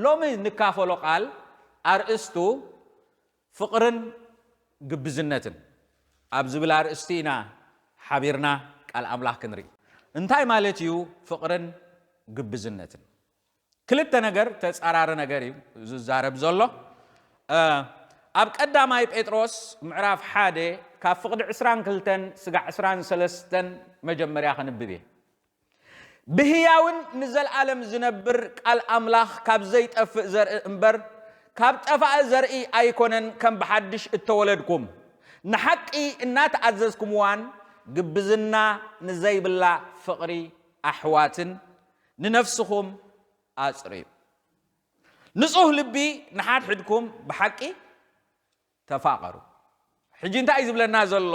ሎሚ ንካፈሎ ቃል ኣርእስቱ ፍቕርን ግብዝነትን ኣብ ዝብል ኣርእስቲ ኢና ሓቢርና ቃል ኣምላኽ ክንርኢ። እንታይ ማለት እዩ ፍቕርን ግብዝነትን? ክልተ ነገር፣ ተጻራሪ ነገር እዩ ዝዛረብ ዘሎ። ኣብ ቀዳማይ ጴጥሮስ ምዕራፍ ሓደ ካብ ፍቕዲ ዕስራን ክልተን ስጋዕ ዕስራን ሰለስተን መጀመርያ ከንብብ እየ። ብህያውን ንዘለኣለም ዝነብር ቃል ኣምላኽ ካብ ዘይጠፍእ ዘርኢ እምበር ካብ ጠፋኢ ዘርኢ ኣይኮነን፣ ከም ብሓድሽ እተወለድኩም ንሓቂ እናተኣዘዝኩምዋን ግብዝና ንዘይብላ ፍቕሪ ኣሕዋትን ንነፍስኹም ኣጽርዩ። ንጹህ ልቢ ንሓድሕድኩም ብሓቂ ተፋቐሩ። ሕጂ እንታይ እዩ ዝብለና ዘሎ?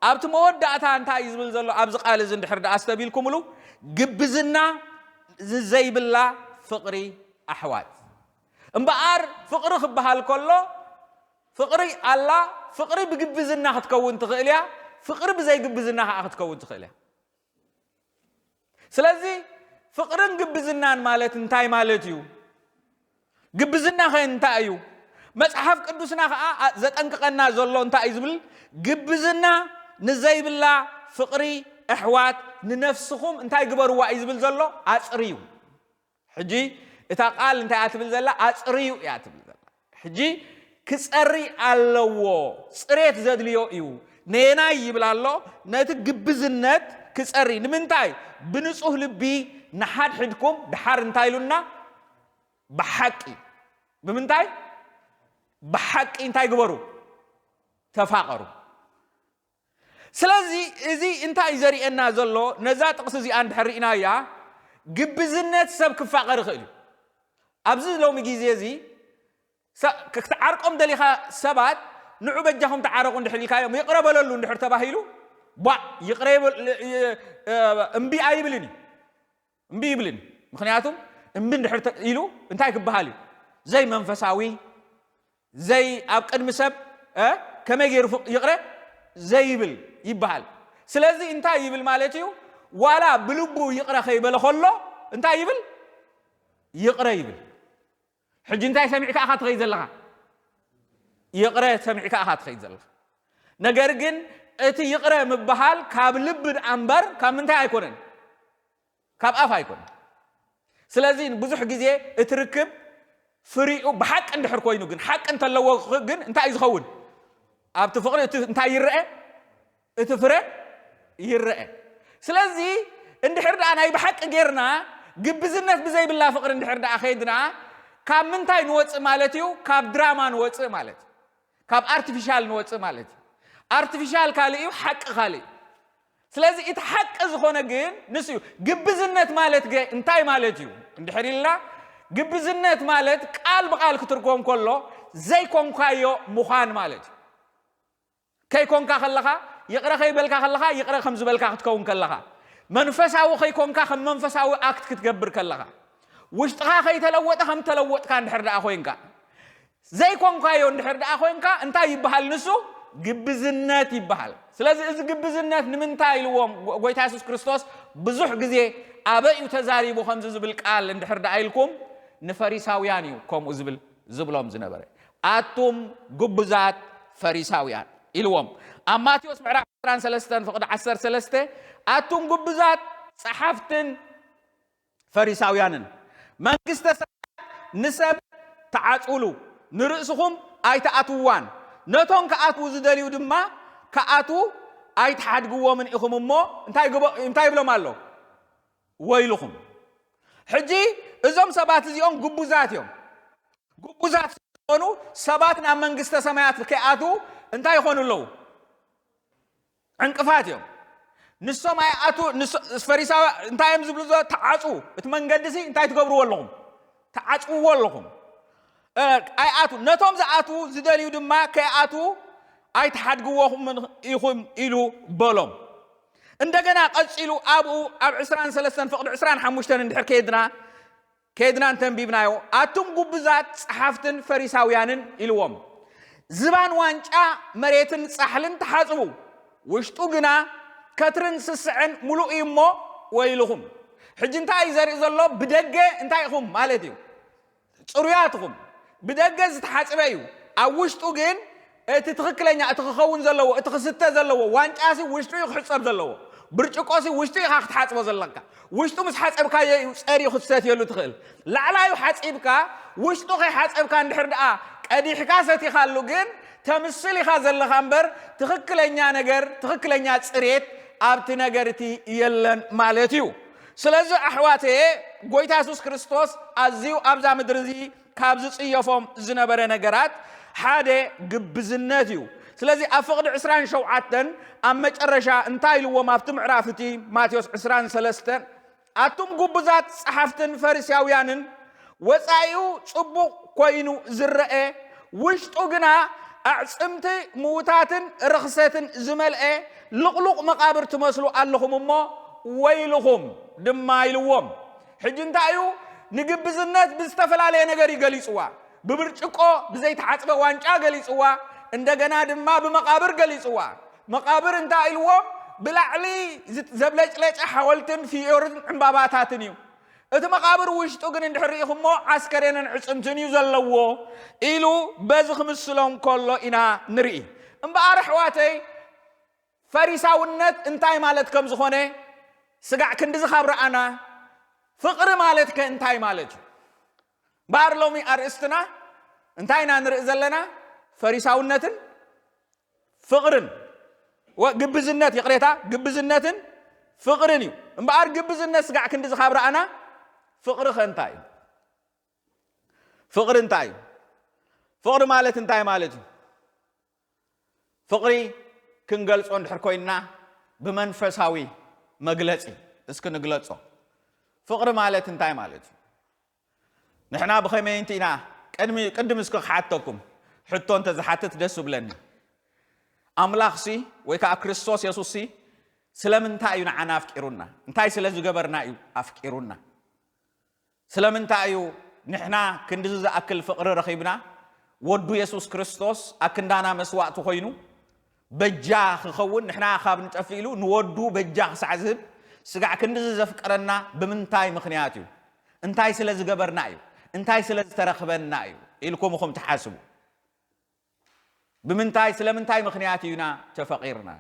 ኣብቲ መወዳእታ እንታይ እዩ ዝብል ዘሎ? ኣብዚ ቃል እዚ እንድሕር ደኣ ኣስተቢልኩምሉ፣ ግብዝና ዘይብላ ፍቕሪ ኣሕዋት። እምበኣር ፍቕሪ ክበሃል ከሎ ፍቕሪ ኣላ። ፍቕሪ ብግብዝና ክትከውን ትኽእል እያ፣ ፍቕሪ ብዘይግብዝና ከዓ ክትከውን ትኽእል እያ። ስለዚ ፍቕርን ግብዝናን ማለት እንታይ ማለት እዩ? ግብዝና ኸ እንታይ እዩ? መጽሓፍ ቅዱስና ኸዓ ዘጠንቅቐና ዘሎ እንታይ እዩ ዝብል? ግብዝና ንዘይብላ ፍቕሪ ኣሕዋት ንነፍስኹም እንታይ ግበርዋ እዩ ዝብል ዘሎ? ኣጽርዩ። ሕጂ እታ ቃል እንታይ እያ ትብል ዘላ? ኣጽርዩ እያ ትብል ዘላ። ሕጂ ክጸሪ ኣለዎ፣ ጽሬት ዘድልዮ እዩ። ነየናይ ይብል ኣሎ? ነቲ ግብዝነት ክጸሪ። ንምንታይ? ብንጹህ ልቢ ንሓድሕድኩም ድሓር እንታይ ኢሉና? ብሓቂ። ብምንታይ? ብሓቂ እንታይ ግበሩ? ተፋቐሩ። ስለዚ እዚ እንታይ እዩ ዘርእየና ዘሎ? ነዛ ጥቕሲ እዚኣ እንድሕር ርኢናያ፣ ግብዝነት ሰብ ክፋቐር ይኽእል እዩ። ኣብዚ ሎሚ ግዜ እዚ ሰ-፣ ክትዓርቆም ደሊኻ ሰባት ንዑ በጃኹም ተዓረቑ እንድሕር ኢልካዮም፣ ይቕረ በለሉ እንድሕር ተባሂሉ፣ ቧዕ፣ ይቕረ ይብል፣ እ-፣ እ-፣ እምቢ ኣይብልን እዩ። እምቢ ይብልን። ምኽንያቱም እምቢ እንድሕር ተ-፣ ኢሉ እንታይ ክበሃል እዩ? ዘይመንፈሳዊ፣ ዘይ ኣብ ቅድሚ ሰብ፣ እ፣ ከመይ ገይሩ ፍቕ-፣ ይቕረ ዘይብል ይበሃል። ስለዚ እንታይ ይብል ማለት እዩ? ዋላ ብልቡ ይቕረ ከይበለ ከሎ እንታይ ይብል? ይቕረ ይብል። ሕጂ እንታይ ሰሚዕካ ኢኻ ትኸይድ ዘለኻ? ይቕረ ሰሚዕካ ኢኻ ትኸይድ ዘለኻ። ነገር ግን እቲ ይቕረ ምበሃል ካብ ልቢ ደኣ እምበር ካብ ምንታይ ኣይኮነን፣ ካብ ኣፍ ኣይኮነን። ስለዚ ብዙሕ ግዜ እቲ ርክብ ፍሪኡ ብሓቂ እንድሕር ኮይኑ ግን፣ ሓቂ እንተለዎ ግን እንታይ እዩ ዝኸውን? ኣብቲ ፍቕሪ እቲ እንታይ ይረአ? እቲ ፍረ ይረአ። ስለዚ እንድሕር ደኣ ናይ ብሓቂ ጌርና ግብዝነት ብዘይብላ ፍቕሪ እንድሕር ደኣ ከይድና፣ ካብ ምንታይ ንወፅእ ማለት እዩ? ካብ ድራማ ንወፅእ ማለት እዩ። ካብ ኣርቲፊሻል ንወፅእ ማለት እዩ። ኣርቲፊሻል ካልእ እዩ፣ ሓቂ ካልእ እዩ። ስለዚ እቲ ሓቂ ዝኾነ ግን ንሱ እዩ። ግብዝነት ማለት ገ-፣ እንታይ ማለት እዩ እንድሕር ኢልና፣ ግብዝነት ማለት ቃል ብቃል ክትርጎም ከሎ ዘይኮንካዮ ምዃን ማለት እዩ። ከይኮንካ ከለኻ፣ ይቕረ ከይበልካ ከለኻ፣ ይቕረ ከም ዝበልካ ክትከውን ከለኻ፣ መንፈሳዊ ከይኮንካ ከም መንፈሳዊ ኣክት ክትገብር ከለኻ፣ ውሽጥኻ ከይተለወጠ ከም ተለወጥካ እንድሕር ደኣ ኮይንካ፣ ዘይኮንካዮ እንድሕር ደኣ ኮይንካ፣ እንታይ ይበሃል ንሱ? ግብዝነት ይበሃል። ስለዚ እዚ ግብዝነት ንምንታይ ኢልዎም ጎ-፣ ጎይታ የሱስ ክርስቶስ ብዙሕ ግዜ ኣበይ እዩ ተዛሪቡ ከምዚ ዝብል ቃል እንድሕር ደኣ ኢልኩም፣ ንፈሪሳውያን እዩ ከምኡ ዝብል፣ ዝብሎም ዝነበረ። ኣቱም ግቡዛት ፈሪሳውያን ኢልዎም። ኣብ ማቴዎስ ምዕራፍ ዕስራን ሰለስተን ፍቕዲ ዓሰርተ ሰለስተ፣ ኣቱም ግቡዛት ጸሓፍትን ፈሪሳውያንን፣ መንግስተ ሰማያት ንሰብ ትዓጽውሉ፣ ንርእስኹም ኣይትኣትውዋን፣ ነቶም ክኣትዉ ዝደልዩ ድማ ክኣትዉ ኣይትሓድግዎምን ኢኹም እሞ፣ እንታይ ግበ-፣ እንታይ ይብሎም ኣሎ? ወይልኹም። ሕጂ እዞም ሰባት እዚኦም ግቡዛት እዮም። ግቡዛት ዝኾኑ ሰባት ናብ መንግስተ ሰማያት ከይኣትዉ እንታይ ይኾኑ ኣለዉ? ዕንቅፋት እዮም። ንሶም ኣይኣትዉ፣ ንሶ-፣ ፈሪሳውያን እንታይ እዮም ዝብሉ? ዘ-፣ ተዓጽዉ። እቲ መንገዲ ሲ እንታይ ትገብርዎ ኣለኹም? ተዓጽውዎ ኣለኹም። እ፣ ኣይኣትዉ። ነቶም ዝኣትዉ ዝደልዩ ድማ ከይኣትዉ ኣይትሓድግዎኹምን ኢኹም ኢሉ በሎም። እንደገና ቀጺሉ ኣብኡ ኣብ ዕስራን ሰለስተን ፍቕዲ ዕስራን ሓሙሽተን እንድሕር ከይድና፣ ከይድና እንተንቢብናዮ፣ ኣቱም ግቡዛት ጸሓፍትን ፈሪሳውያንን ኢልዎም፣ ዝባን ዋንጫ መሬትን ጻሕልን ተሓጽቡ፣ ውሽጡ ግና ከትርን ስስዐን ምሉእ እዩ እሞ ወይልኹም። ሕጂ እንታይ እዩ ዘርኢ ዘሎ? ብደገ እንታይ ኢኹም ማለት እዩ? ጽሩያት ኢኹም። ብደገ ዝተሓጽበ እዩ፣ ኣብ ውሽጡ ግን እቲ ትኽክለኛ፣ እቲ ክኸውን ዘለዎ፣ እቲ ክስተ ዘለዎ ዋንጫሲ ውሽጡ እዩ ክሕጸብ ዘለዎ። ብርጭቆሲ ውሽጡ ኢኻ ክትሓጽቦ ዘለካ። ውሽጡ ምስ ሓጸብካዮ እዩ ጸርዩ ክትሰትየሉ ትኽእል። ላዕላዩ ሓጺብካ፣ ውሽጡ ከይሓጸብካ እንድሕር ደኣ ቀዲሕካ ሰቲኻሉ ግን ተምስል ኢኻ ዘለኻ እምበር ትኽክለኛ ነገር፣ ትኽክለኛ ጽሬት ኣብቲ ነገር እቲ የለን ማለት እዩ። ስለዚ ኣሕዋተየ፣ ጎይታ የሱስ ክርስቶስ ኣዝዩ ኣብዛ ምድሪ እዚ ካብ ዝጽየፎም ዝነበረ ነገራት ሓደ ግብዝነት እዩ። ስለዚ ኣብ ፍቕዲ ዕስራን ሸውዓተን ኣብ መጨረሻ እንታይ ኢልዎም ኣብቲ ምዕራፍ እቲ ማቴዎስ ዕስራን ሰለስተን ኣቱም ግቡዛት ጸሓፍትን ፈሪሳውያንን፣ ወጻኢኡ ጽቡቕ ኮይኑ ዝረአ፣ ውሽጡ ግና ኣዕጽምቲ ምዉታትን ርኽሰትን ዝመልአ ልቕሉቕ መቓብር ትመስሉ ኣለኹም እሞ ወይልኹም ድማ ኢልዎም። ሕጂ እንታይ እዩ? ንግብዝነት ብዝተፈላለየ ነገር እዩ ገሊጽዋ። ብብርጭቆ፣ ብዘይተሓጽበ ዋንጫ ገሊጽዋ፣ እንደገና ድማ ብመቓብር ገሊጽዋ። መቓብር እንታይ ኢልዎም? ብላዕሊ ዝት-፣ ዘብለጭለጨ ሓወልትን ፍዮርን ዕምባባታትን እዩ። እቲ መቓብር ውሽጡ ግን እንድሕር ርኢኹሞ ዓስከሬንን ዕጽምትን እዩ ዘለዎ ኢሉ በዚ ክምስሎም ከሎ ኢና ንርኢ። እምበኣር ኣሕዋተይ፣ ፈሪሳውነት እንታይ ማለት ከም ዝኾነ ስጋዕ ክንድዚ ካብ ረኣና፣ ፍቕሪ ማለት ከ እንታይ ማለት እዩ? እምበኣር ሎሚ ኣርእስትና እንታይ ኢና ንርኢ ዘለና? ፈሪሳውነትን ፍቕርን፣ ወ-፣ ግብዝነት፣ ይቕሬታ፣ ግብዝነትን ፍቕርን እዩ። እምበኣር ግብዝነት ስጋዕ ክንድዚ ካብ ረኣና፣ ፍቕሪ ከ እንታይ እዩ? ፍቕሪ እንታይ እዩ? ፍቕሪ ማለት እንታይ ማለት እዩ? ፍቕሪ ክንገልጾ እንድሕር ኮይንና ብመንፈሳዊ መግለጺ እስኪ ንግለጾ። ፍቕሪ ማለት እንታይ ማለት እዩ? ንሕና ብኸመይ እንት ኢና? ቅድሚ፣ ቅድም እስኪ ክሓተኩም፣ ሕቶ እንተ ዝሓትት ደስ ይብለኒ። ኣምላኽሲ ወይ ከኣ ክርስቶስ የሱስሲ ስለምንታይ እዩ ንዓና ኣፍቂሩና? እንታይ ስለ ዝገበርና እዩ ኣፍቂሩና? ስለምንታይ እዩ ንሕና ክንድዚ ዝኣክል ፍቕሪ ረኺብና? ወዱ የሱስ ክርስቶስ ኣክንዳና መስዋእቲ ኮይኑ በጃ ክኸውን፣ ንሕና ካብ ንጠፍእ ኢሉ ንወዱ በጃ ክሳዕ ዝህብ ስጋዕ ክንድዚ ዘፍቀረና ብምንታይ ምኽንያት እዩ? እንታይ ስለ ዝገበርና እዩ? እንታይ ስለ ዝተረኽበና እዩ ኢልኩም ኢኹም ትሓስቡ? ብምንታይ፣ ስለምንታይ ምኽንያት እዩና ተፈቒርና?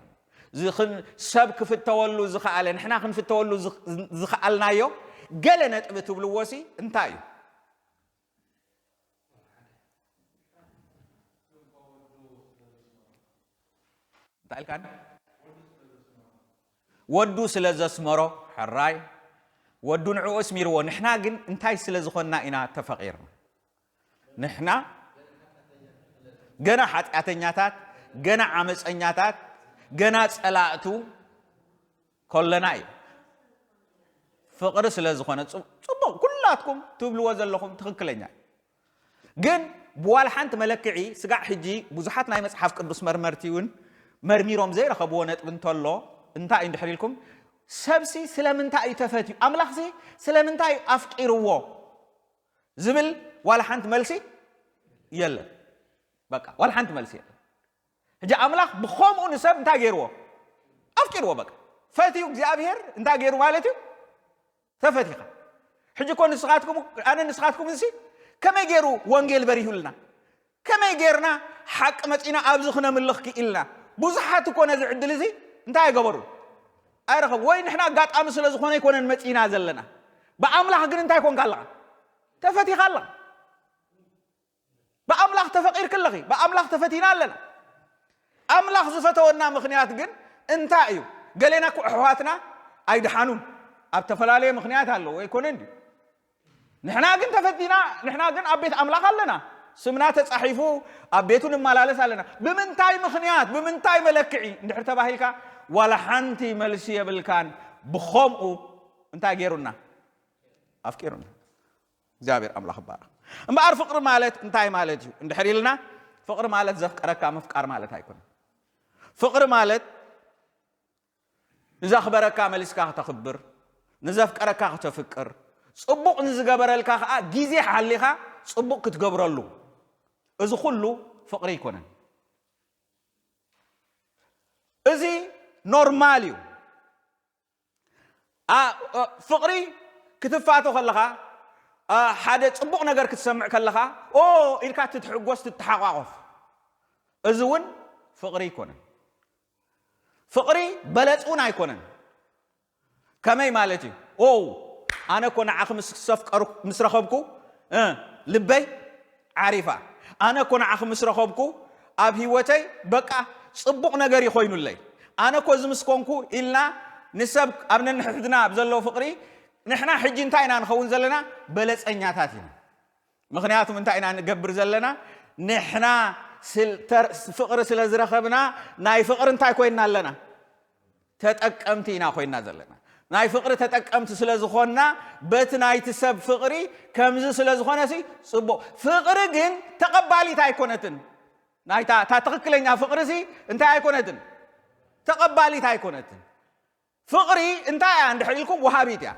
ዝኽን-፣ ሰብ ክፍተወሉ ዝኸኣለ፣ ንሕና ክንፍተወሉ ዝኽ-፣ ዝኸኣልናዮ ገለ ነጥቢ ትብልዎሲ እንታይ እዩ? እንታይ ኢልካኒ? ወዱ ስለ ዘስመሮ፣ ሕራይ፣ ወዱ ንዕኡ ኣስሚርዎ። ንሕና ግን እንታይ ስለ ዝኾንና ኢና ተፈቒርና? ንሕና ገና ሓጢኣተኛታት፣ ገና ዓመፀኛታት፣ ገና ጸላእቱ ከለና እዩ። ፍቕሪ ስለ ዝኾነ ጽ-፣ ጽቡቕ፣ ኩላትኩም ትብልዎ ዘለኹም ትኽክለኛ እዩ። ግን ብዋላ ሓንቲ መለክዒ ስጋዕ ሕጂ ብዙሓት ናይ መጽሓፍ ቅዱስ መርመርቲ እውን መርሚሮም ዘይረኸብዎ ነጥቢ እንተሎ፣ እንታይ እዩ እንድሕር ኢልኩም፣ ሰብሲ ስለምንታይ እዩ ተፈትዩ? ኣምላኽሲ ስለምንታይ እዩ ኣፍቂርዎ? ዝብል ዋላ ሓንቲ መልሲ የለን። በቃ ዋላ ሓንቲ መልሲ የለን። ሕጂ ኣምላኽ ብኸምኡ ንሰብ እንታይ ገይርዎ? ኣፍቂርዎ። በቃ ፈትዩ እግዚኣብሔር እንታይ ገይሩ ማለት እዩ? ተፈቲኻ። ሕጂ እኮ ንስኻትኩም፣ ኣነ ንስኻትኩም እዚ ከመይ ገይሩ ወንጌል በሪሁልና? ከመይ ጌርና ሓቂ መጺና ኣብዚ ክነምልኽ ክኢልና? ብዙሓት እኮ ነዚ ዕድል እዚ እንታይ ኣይገበሩን? ኣይረኸቡ። ወይ ንሕና ኣጋጣሚ ስለ ዝኾነ ኣይኮነን መጺና ዘለና። ብኣምላኽ ግን እንታይ ኮንካ ኣለኻ? ተፈቲኻ ኣለኻ። ብኣምላኽ ተፈቒርክ ኣለኺ። ብኣምላኽ ተፈቲና ኣለና። ኣምላኽ ዝፈተወና ምኽንያት ግን እንታይ እዩ? ገሌና እኮ ኣሕዋትና ኣይደሓኑን። ኣብ ተፈላለየ ምኽንያት ኣለዎ ኣይኮነን ድዩ? ንሕና ግን ተፈቲና፣ ንሕና ግን ኣብ ቤት ኣምላኽ ኣለና። ስምና ተጻሒፉ ኣብ ቤቱ ንመላለስ ኣለና። ብምንታይ ምኽንያት፣ ብምንታይ መለክዒ እንድሕር ተባሂልካ ዋላ ሓንቲ መልሲ የብልካን። ብኸምኡ እንታይ ገይሩና? ኣፍቂሩና። እግዚኣብሔር ኣምላኽ ይባረኽ። እምበኣር ፍቕሪ ማለት እንታይ ማለት እዩ እንድሕር ኢልና፣ ፍቕሪ ማለት ዘፍቀረካ ምፍቃር ማለት ኣይኮነን። ፍቕሪ ማለት ንዘኽበረካ መሊስካ ከተኽብር፣ ንዘፍቀረካ ከተፍቅር፣ ጽቡቕ ንዝገበረልካ ከኣ ግዜ ሓሊኻ ጽቡቕ ክትገብረሉ። እዚ ኩሉ ፍቕሪ ኣይኮነን። እዚ ኖርማል እዩ። ኣ-፣ እ፣ ፍቕሪ ክትፋቶ ከለኻ ሓደ ጽቡቕ ነገር ክትሰምዕ ከለኻ ኦ ኢልካ ትትሕጎስ ትተሓቋቆፍ። እዚ እውን ፍቕሪ ኣይኮነን። ፍቕሪ በለጽ እውን ኣይኮነን። ከመይ ማለት እዩ? ኦ ኣነ እኮ ንዓኺ ምስ ሰፍቀሩ ምስ ረኸብኩ እ፣ ልበይ ዓሪፋ። ኣነ እኮ ንዓኺ ምስ ረኸብኩ ኣብ ህይወተይ በቃ ጽቡቕ ነገር እዩ ኮይኑለይ። ኣነ እኮ እዚ ምስ ኮንኩ ኢልና ንሰብ ኣብ ነንሕድሕድና ኣብ ዘሎ ፍቕሪ ንሕና ሕጂ እንታይ ኢና ንኸውን ዘለና? በለጸኛታት ኢና። ምኽንያቱ እንታይ ኢና ንገብር ዘለና? ንሕና ስል- ተር- ፍቕሪ ስለ ዝረኸብና ናይ ፍቕሪ እንታይ ኮይንና ኣለና? ተጠቀምቲ ኢና ኮይንና ዘለና። ናይ ፍቕሪ ተጠቀምቲ ስለ ዝኾንና በቲ ናይቲ ሰብ ፍቕሪ ከምዚ ስለ ዝኾነ ሲ ጽቡቕ። ፍቕሪ ግን ተቐባሊት ኣይኮነትን። ናይታ እታ ትኽክለኛ ፍቕሪ ሲ እንታይ ኣይኮነትን? ተቐባሊት ኣይኮነትን። ፍቕሪ እንታይ እያ እንድሕር ኢልኩም ወሃቢት እያ።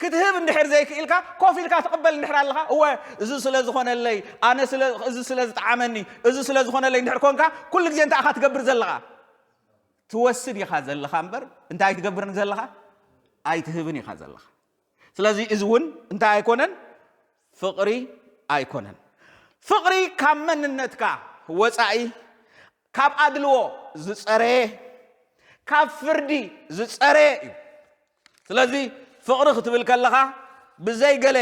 ክትህብ እንድሕር ዘይክኢልካ ኮፍ ኢልካ ትቕበል እንድሕር ኣለኻ እወ እዚ ስለ ዝኾነለይ ኣነ ስለ እዚ ስለ ዝጠዓመኒ እዚ ስለ ዝኾነለይ እንድሕር ኮንካ ኩሉ ግዜ እንታይ ኢኻ ትገብር ዘለኻ? ትወስድ ኢኻ ዘለኻ እምበር እንታይ ኣይትገብርን ዘለኻ? ኣይትህብን ኢኻ ዘለኻ። ስለዚ እዚ እውን እንታይ ኣይኮነን? ፍቕሪ ኣይኮነን። ፍቕሪ ካብ መንነትካ ወፃኢ ካብ ኣድልዎ ዝፀረየ ካብ ፍርዲ ዝፀረየ እዩ። ስለዚ ፍቕሪ ክትብል ከለኻ ብዘይ ገለ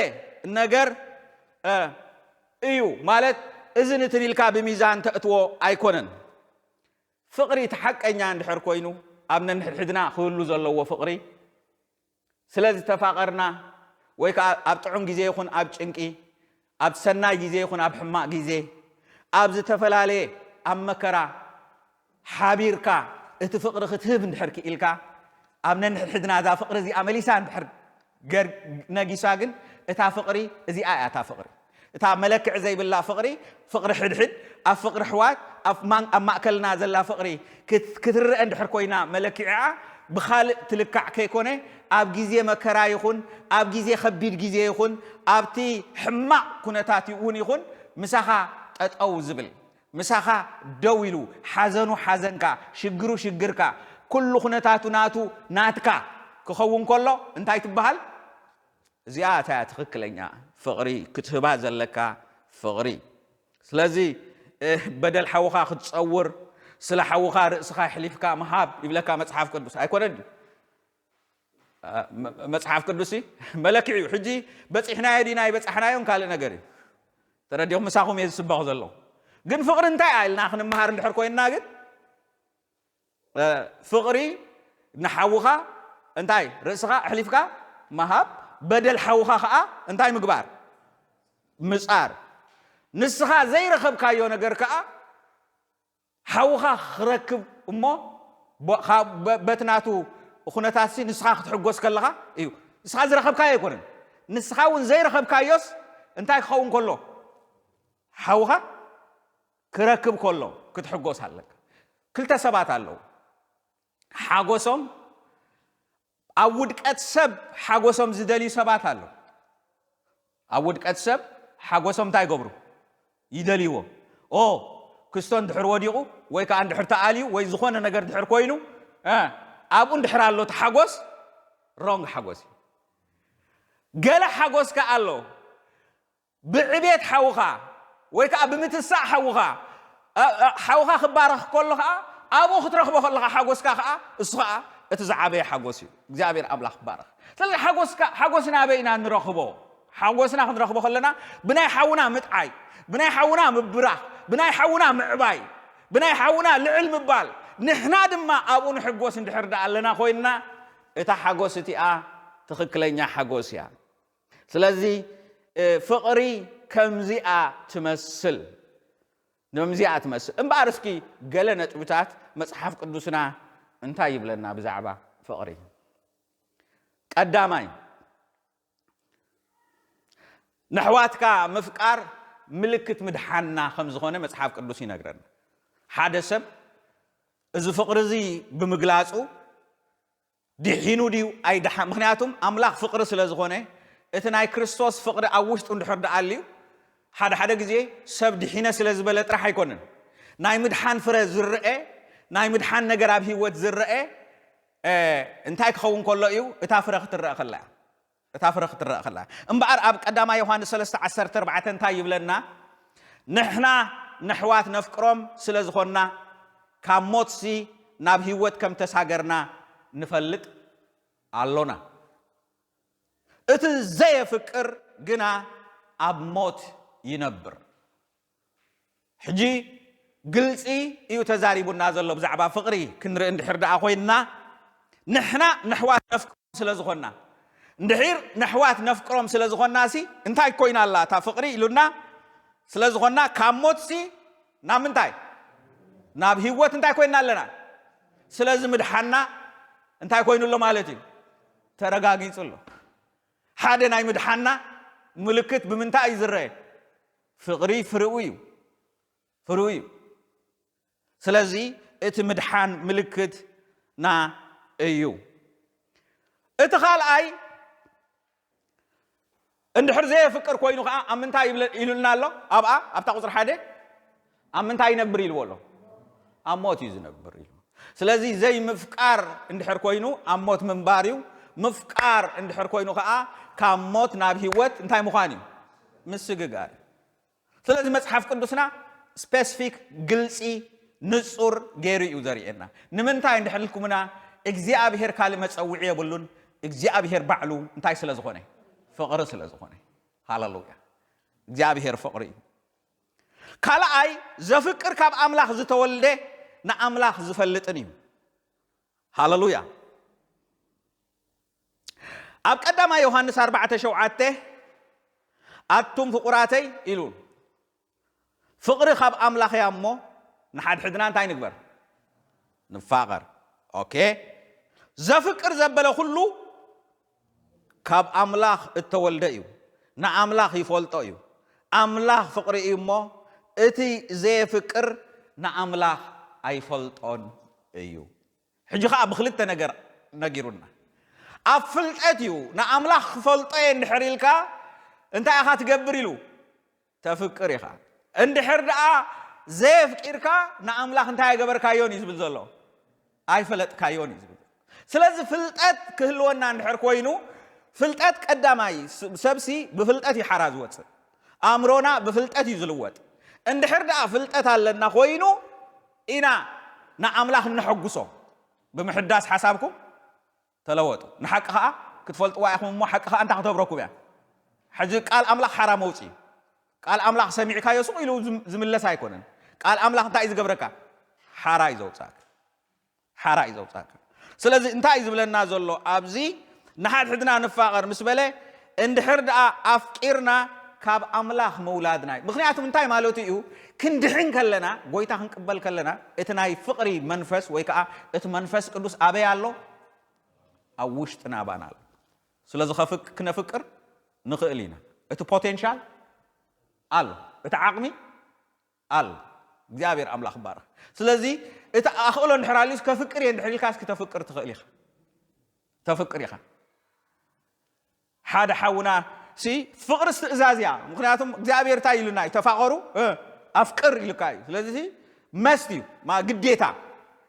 ነገር እዩ ማለት እዚ ንትን ኢልካ ብሚዛን ተእትዎ ኣይኮነን። ፍቕሪ እቲ ሓቀኛ እንድሕር ኮይኑ ኣብ ነንሕድሕድና ክህሉ ዘለዎ ፍቕሪ ስለ ዝተፋቐርና ወይ ከዓ ኣብ ጥዑም ግዜ ይኹን ኣብ ጭንቂ ኣብ ሰናይ ግዜ ይኹን ኣብ ሕማቕ ግዜ ኣብ ዝተፈላለየ ኣብ መከራ ሓቢርካ እቲ ፍቕሪ ክትህብ እንድሕር ክኢልካ ኣብ ነንሕድሕድና እዛ ፍቕሪ እዚኣ መሊሳ እንድሕር ነጊሳ ግን እታ ፍቕሪ እዚኣ እያ እታ ፍቕሪ እታ መለክዒ ዘይብላ ፍቕሪ ፍቕሪ ሕድሕድ ኣብ ፍቕሪ ሕዋት ኣብ ማእከልና ዘላ ፍቕሪ ክትርአ እንድሕር ኮይና መለክዒኣ ብኻልእ ትልካዕ ከይኮነ ኣብ ግዜ መከራ ይኹን ኣብ ግዜ ከቢድ ግዜ ይኹን ኣብቲ ሕማቕ ኩነታት እውን ይኹን ምሳኻ ጠጠው ዝብል ምሳኻ ደው ኢሉ ሓዘኑ ሓዘንካ ሽግሩ ሽግርካ ኩሉ ኩነታቱ ናቱ ናትካ ክኸውን ከሎ እንታይ ትበሃል? እዚኣ እታ ትኽክለኛ ፍቕሪ ክትህባ ዘለካ ፍቕሪ። ስለዚ በደል ሓውኻ ክትጸውር ስለ ሓውኻ ርእስኻ ኣሕሊፍካ ምሃብ ይብለካ መጽሓፍ ቅዱስ ኣይኮነን ድዩ? መጽሓፍ ቅዱስ መለክዒ እዩ። ሕጂ በጺሕናዮ ዲና ኣይበጻሕናዮን ካልእ ነገር እዩ። ተረዲኹም ምሳኹም እየ ዝስበኽ ዘለኹ። ግን ፍቕሪ እንታይ ኢልና ክንመሃር እንድሕር ኮይንና ግን ፍቕሪ ንሓውኻ እንታይ ርእስኻ ኣሕሊፍካ ምሃብ በደል ሓውኻ ከዓ እንታይ ምግባር ምፃር ንስኻ ዘይረኸብካዮ ነገር ከዓ ሓውኻ ክረክብ እሞ በቲ ናቱ ኩነታት ንስኻ ክትሕጎስ ከለኻ እዩ። ንስኻ ዝረኸብካዮ ኣይኮነን። ንስኻ እውን ዘይረኸብካዮስ እንታይ ክኸውን ከሎ ሓውኻ ክረክብ ከሎ ክትሕጎስ ኣለካ። ክልተ ሰባት ኣለዉ ሓጎሶም ኣብ ውድቀት ሰብ ሓጎሶም ዝደልዩ ሰባት ኣለዉ። ኣብ ውድቀት ሰብ ሓጎሶም እንታይ ይገብሩ? ይደልይዎ። ኦ ክስቶ እንድሕር ወዲቑ ወይ ከዓ እንድሕር ተኣልዩ ወይ ዝኾነ ነገር ድሕር ኮይኑ ኣብኡ እንድሕር ኣሎ እቲ ሓጎስ ሮንግ ሓጎስ እዩ። ገለ ሓጎስ ከዓ ኣሎ ብዕቤት ሓውኻ ወይ ከዓ ብምትሳእ ሓውኻ ሓውኻ ክባረኽ ከሎ ከዓ ኣብኡ ክትረኽቦ ከለኻ ሓጎስካ ከዓ እሱ ከዓ እቲ ዝዓበየ ሓጎስ እዩ። እግዚኣብሔር ኣምላኽ ክባረኽ። ስለዚ ሓጎስና ኣበይ ኢና ንረኽቦ? ሓጎስና ክንረኽቦ ከለና ብናይ ሓውና ምጥዓይ፣ ብናይ ሓውና ምብራኽ፣ ብናይ ሓውና ምዕባይ፣ ብናይ ሓውና ልዕል ምባል ንሕና ድማ ኣብኡ ንሕጎስ እንድሕር ደኣ ኣለና ኮይንና እታ ሓጎስ እቲኣ ትኽክለኛ ሓጎስ እያ። ስለዚ ፍቕሪ ከምዚኣ ትመስል ንምዚኣ ትመስል እምበኣር እስኪ ገለ ነጥብታት መፅሓፍ ቅዱስና እንታይ ይብለና ብዛዕባ ፍቕሪ? ቀዳማይ ነሕዋትካ ምፍቃር ምልክት ምድሓንና ከም ዝኾነ መፅሓፍ ቅዱስ ይነግረና። ሓደ ሰብ እዚ ፍቕሪ እዚ ብምግላፁ ድሒኑ ድዩ ኣይድሓ ምክንያቱም ኣምላኽ ፍቕሪ ስለ ዝኾነ እቲ ናይ ክርስቶስ ፍቕሪ ኣብ ውሽጡ እንድሕር ደኣልዩ ሓደ ሓደ ግዜ ሰብ ድሒነ ስለ ዝበለ ጥራሕ ኣይኮንን። ናይ ምድሓን ፍረ ዝረአ ናይ ምድሓን ነገር ኣብ ህይወት ዝረአ እንታይ ክኸውን ከሎ እዩ እታ ፍረ ክትረአ ከላ እያ። እታ ፍረ ክትረኣ ከላ። እምበኣር ኣብ ቀዳማይ ዮሃንስ ሰለስተ ዓሰርተ ኣርባዕተ እንታይ ይብለና? ንሕና ነሕዋት ነፍቅሮም ስለ ዝኾንና፣ ካብ ሞትሲ ናብ ህይወት ከም ተሳገርና ንፈልጥ ኣሎና። እቲ ዘየፍቅር ግና ኣብ ሞት ይነብር። ሕጂ ግልጺ እዩ ተዛሪቡና ዘሎ ብዛዕባ ፍቕሪ ክንርኢ እንድሕር ደኣ ኮይንና፣ ንሕና ነሕዋት ነፍቅሮም ስለ ዝኾንና። እንድሒር ነሕዋት ነፍቅሮም ስለ ዝኾንና ሲ እንታይ ኮይና ኣላ እታ ፍቕሪ ኢሉና ስለ ዝኾንና፣ ካብ ሞት ሲ ናብ ምንታይ? ናብ ህይወት እንታይ ኮይና ኣለና? ስለዚ ምድሓና እንታይ ኮይኑ ኣሎ ማለት እዩ? ተረጋጊጹ ኣሎ። ሓደ ናይ ምድሓና ምልክት ብምንታይ እዩ ዝረአ? ፍቕሪ ፍርኡ እዩ። ፍርኡ እዩ። ስለዚ እቲ ምድሓን ምልክትና እዩ። እቲ ካልኣይ እንድሕር ዘየፍቅር ኮይኑ ከዓ ኣብ ምንታይ ይብለ- ኢሉልና ኣሎ? ኣብኣ ኣብታ ቁፅሪ ሓደ ኣብ ምንታይ ይነብር ኢልዎ ኣሎ? ኣብ ሞት እዩ ዝነብር ኢሉ። ስለዚ ዘይምፍቃር እንድሕር ኮይኑ ኣብ ሞት ምንባር እዩ። ምፍቃር እንድሕር ኮይኑ ከዓ ካብ ሞት ናብ ህይወት እንታይ ምዃን እዩ? ምስግጋር እዩ። ስለዚ መፅሓፍ ቅዱስና ስፔሲፊክ፣ ግልፂ፣ ንፁር ገይሩ እዩ ዘርእየና። ንምንታይ እንድሕር ኢልኩምና እግዚኣብሄር ካልእ መፀውዒ የብሉን። እግዚኣብሄር ባዕሉ እንታይ ስለ ዝኾነ? ፍቕሪ ስለ ዝኾነ። ሃለሉያ። እግዚኣብሄር ፍቕሪ እዩ። ካልኣይ፣ ዘፍቅር ካብ ኣምላኽ ዝተወልደ ንኣምላኽ ዝፈልጥን እዩ። ሃለሉያ። ኣብ ቀዳማይ ዮሃንስ ኣርባዕተ ሸውዓተ ኣቱም ፍቑራተይ ኢሉ፣ ፍቕሪ ካብ ኣምላኽ እያ እሞ ንሓድሕድና እንታይ ንግበር? ንፋቐር። ኦኬ። ዘፍቅር ዘበለ ኩሉ ካብ ኣምላኽ እተወልደ እዩ፣ ንኣምላኽ ይፈልጦ እዩ። ኣምላኽ ፍቕሪ እዩ እሞ እቲ ዘየፍቅር ንኣምላኽ ኣይፈልጦን እዩ። ሕጂ ኸዓ ብክልተ ነገር ነጊሩና። ኣብ ፍልጠት እዩ። ንኣምላኽ ክፈልጦ እየ እንድሕር ኢልካ እንታይ ኢኻ ትገብር ኢሉ? ተፍቅር ኢኻ። እንድሕር ደኣ ዘየፍቂርካ ንኣምላኽ እንታይ ኣይገበርካዮን እዩ ዝብል ዘሎ? ኣይፈለጥካዮን እዩ ዝብል። ስለዚ ፍልጠት ክህልወና እንድሕር ኮይኑ፣ ፍልጠት ቀዳማይ ስ- ሰብሲ ብፍልጠት እዩ ሓራ ዝወፅእ። ኣእምሮና ብፍልጠት እዩ ዝልወጥ። እንድሕር ደኣ ፍልጠት ኣለና ኮይኑ ኢና ንኣምላኽ እነሐጉሶ። ብምሕዳስ ሓሳብኩም ተለወጡ። ንሓቂ ኸዓ ክትፈልጥዋ ኢኹም እሞ ሓቂ ኸዓ እንታይ ክተብረኩም እያ? ሕጂ ቃል ኣምላኽ ሓራ መውፅኢ። ቃል ኣምላኽ ሰሚዕካዮ ሱቕ ኢሉ ዝም- ዝምለስ ኣይኮነን። ቃል ኣምላኽ እንታይ እዩ ዝገብረካ? ሓራ እዩ ዘውፅኣካ። ሓራ እዩ ዘውፅኣካ። ስለዚ እንታይ እዩ ዝብለና ዘሎ ኣብዚ? ንሓድሕድና ንፋቐር ምስ በለ፣ እንድሕር ደኣ ኣፍቂርና ካብ ኣምላኽ ምውላድና እዩ። ምኽንያቱም እንታይ ማለቱ እዩ? ክንድሕን ከለና፣ ጎይታ ክንቅበል ከለና፣ እቲ ናይ ፍቕሪ መንፈስ ወይ ከዓ እቲ መንፈስ ቅዱስ ኣበይ ኣሎ? ኣብ ውሽጥና ባና ኣሎ። ስለዚ ከፍቅ- ክነፍቅር ንኽእል ኢና። እቲ ፖቴንሻል ኣሎ፣ እቲ ዓቕሚ ኣሎ። እግዚኣብሔር ኣምላኽ ይባረኽ። ስለዚ እቲ ኣኽእሎ እንድሕር ኣልዩስ ከፍቅር እየ እንድሕር ኢልካስ ክተፍቅር ትኽእል ኢኻ። ተፍቅር ኢኻ። ሓደ ሓውና ሲ ፍቕርስ ትእዛዝ እያ። ምኽንያቱም እግዚኣብሔር እንታይ ኢሉና እዩ? ተፋቐሩ እ፣ ኣፍቅር ኢልካ እዩ። ስለዚ ሲ መስት እዩ ማ ግዴታ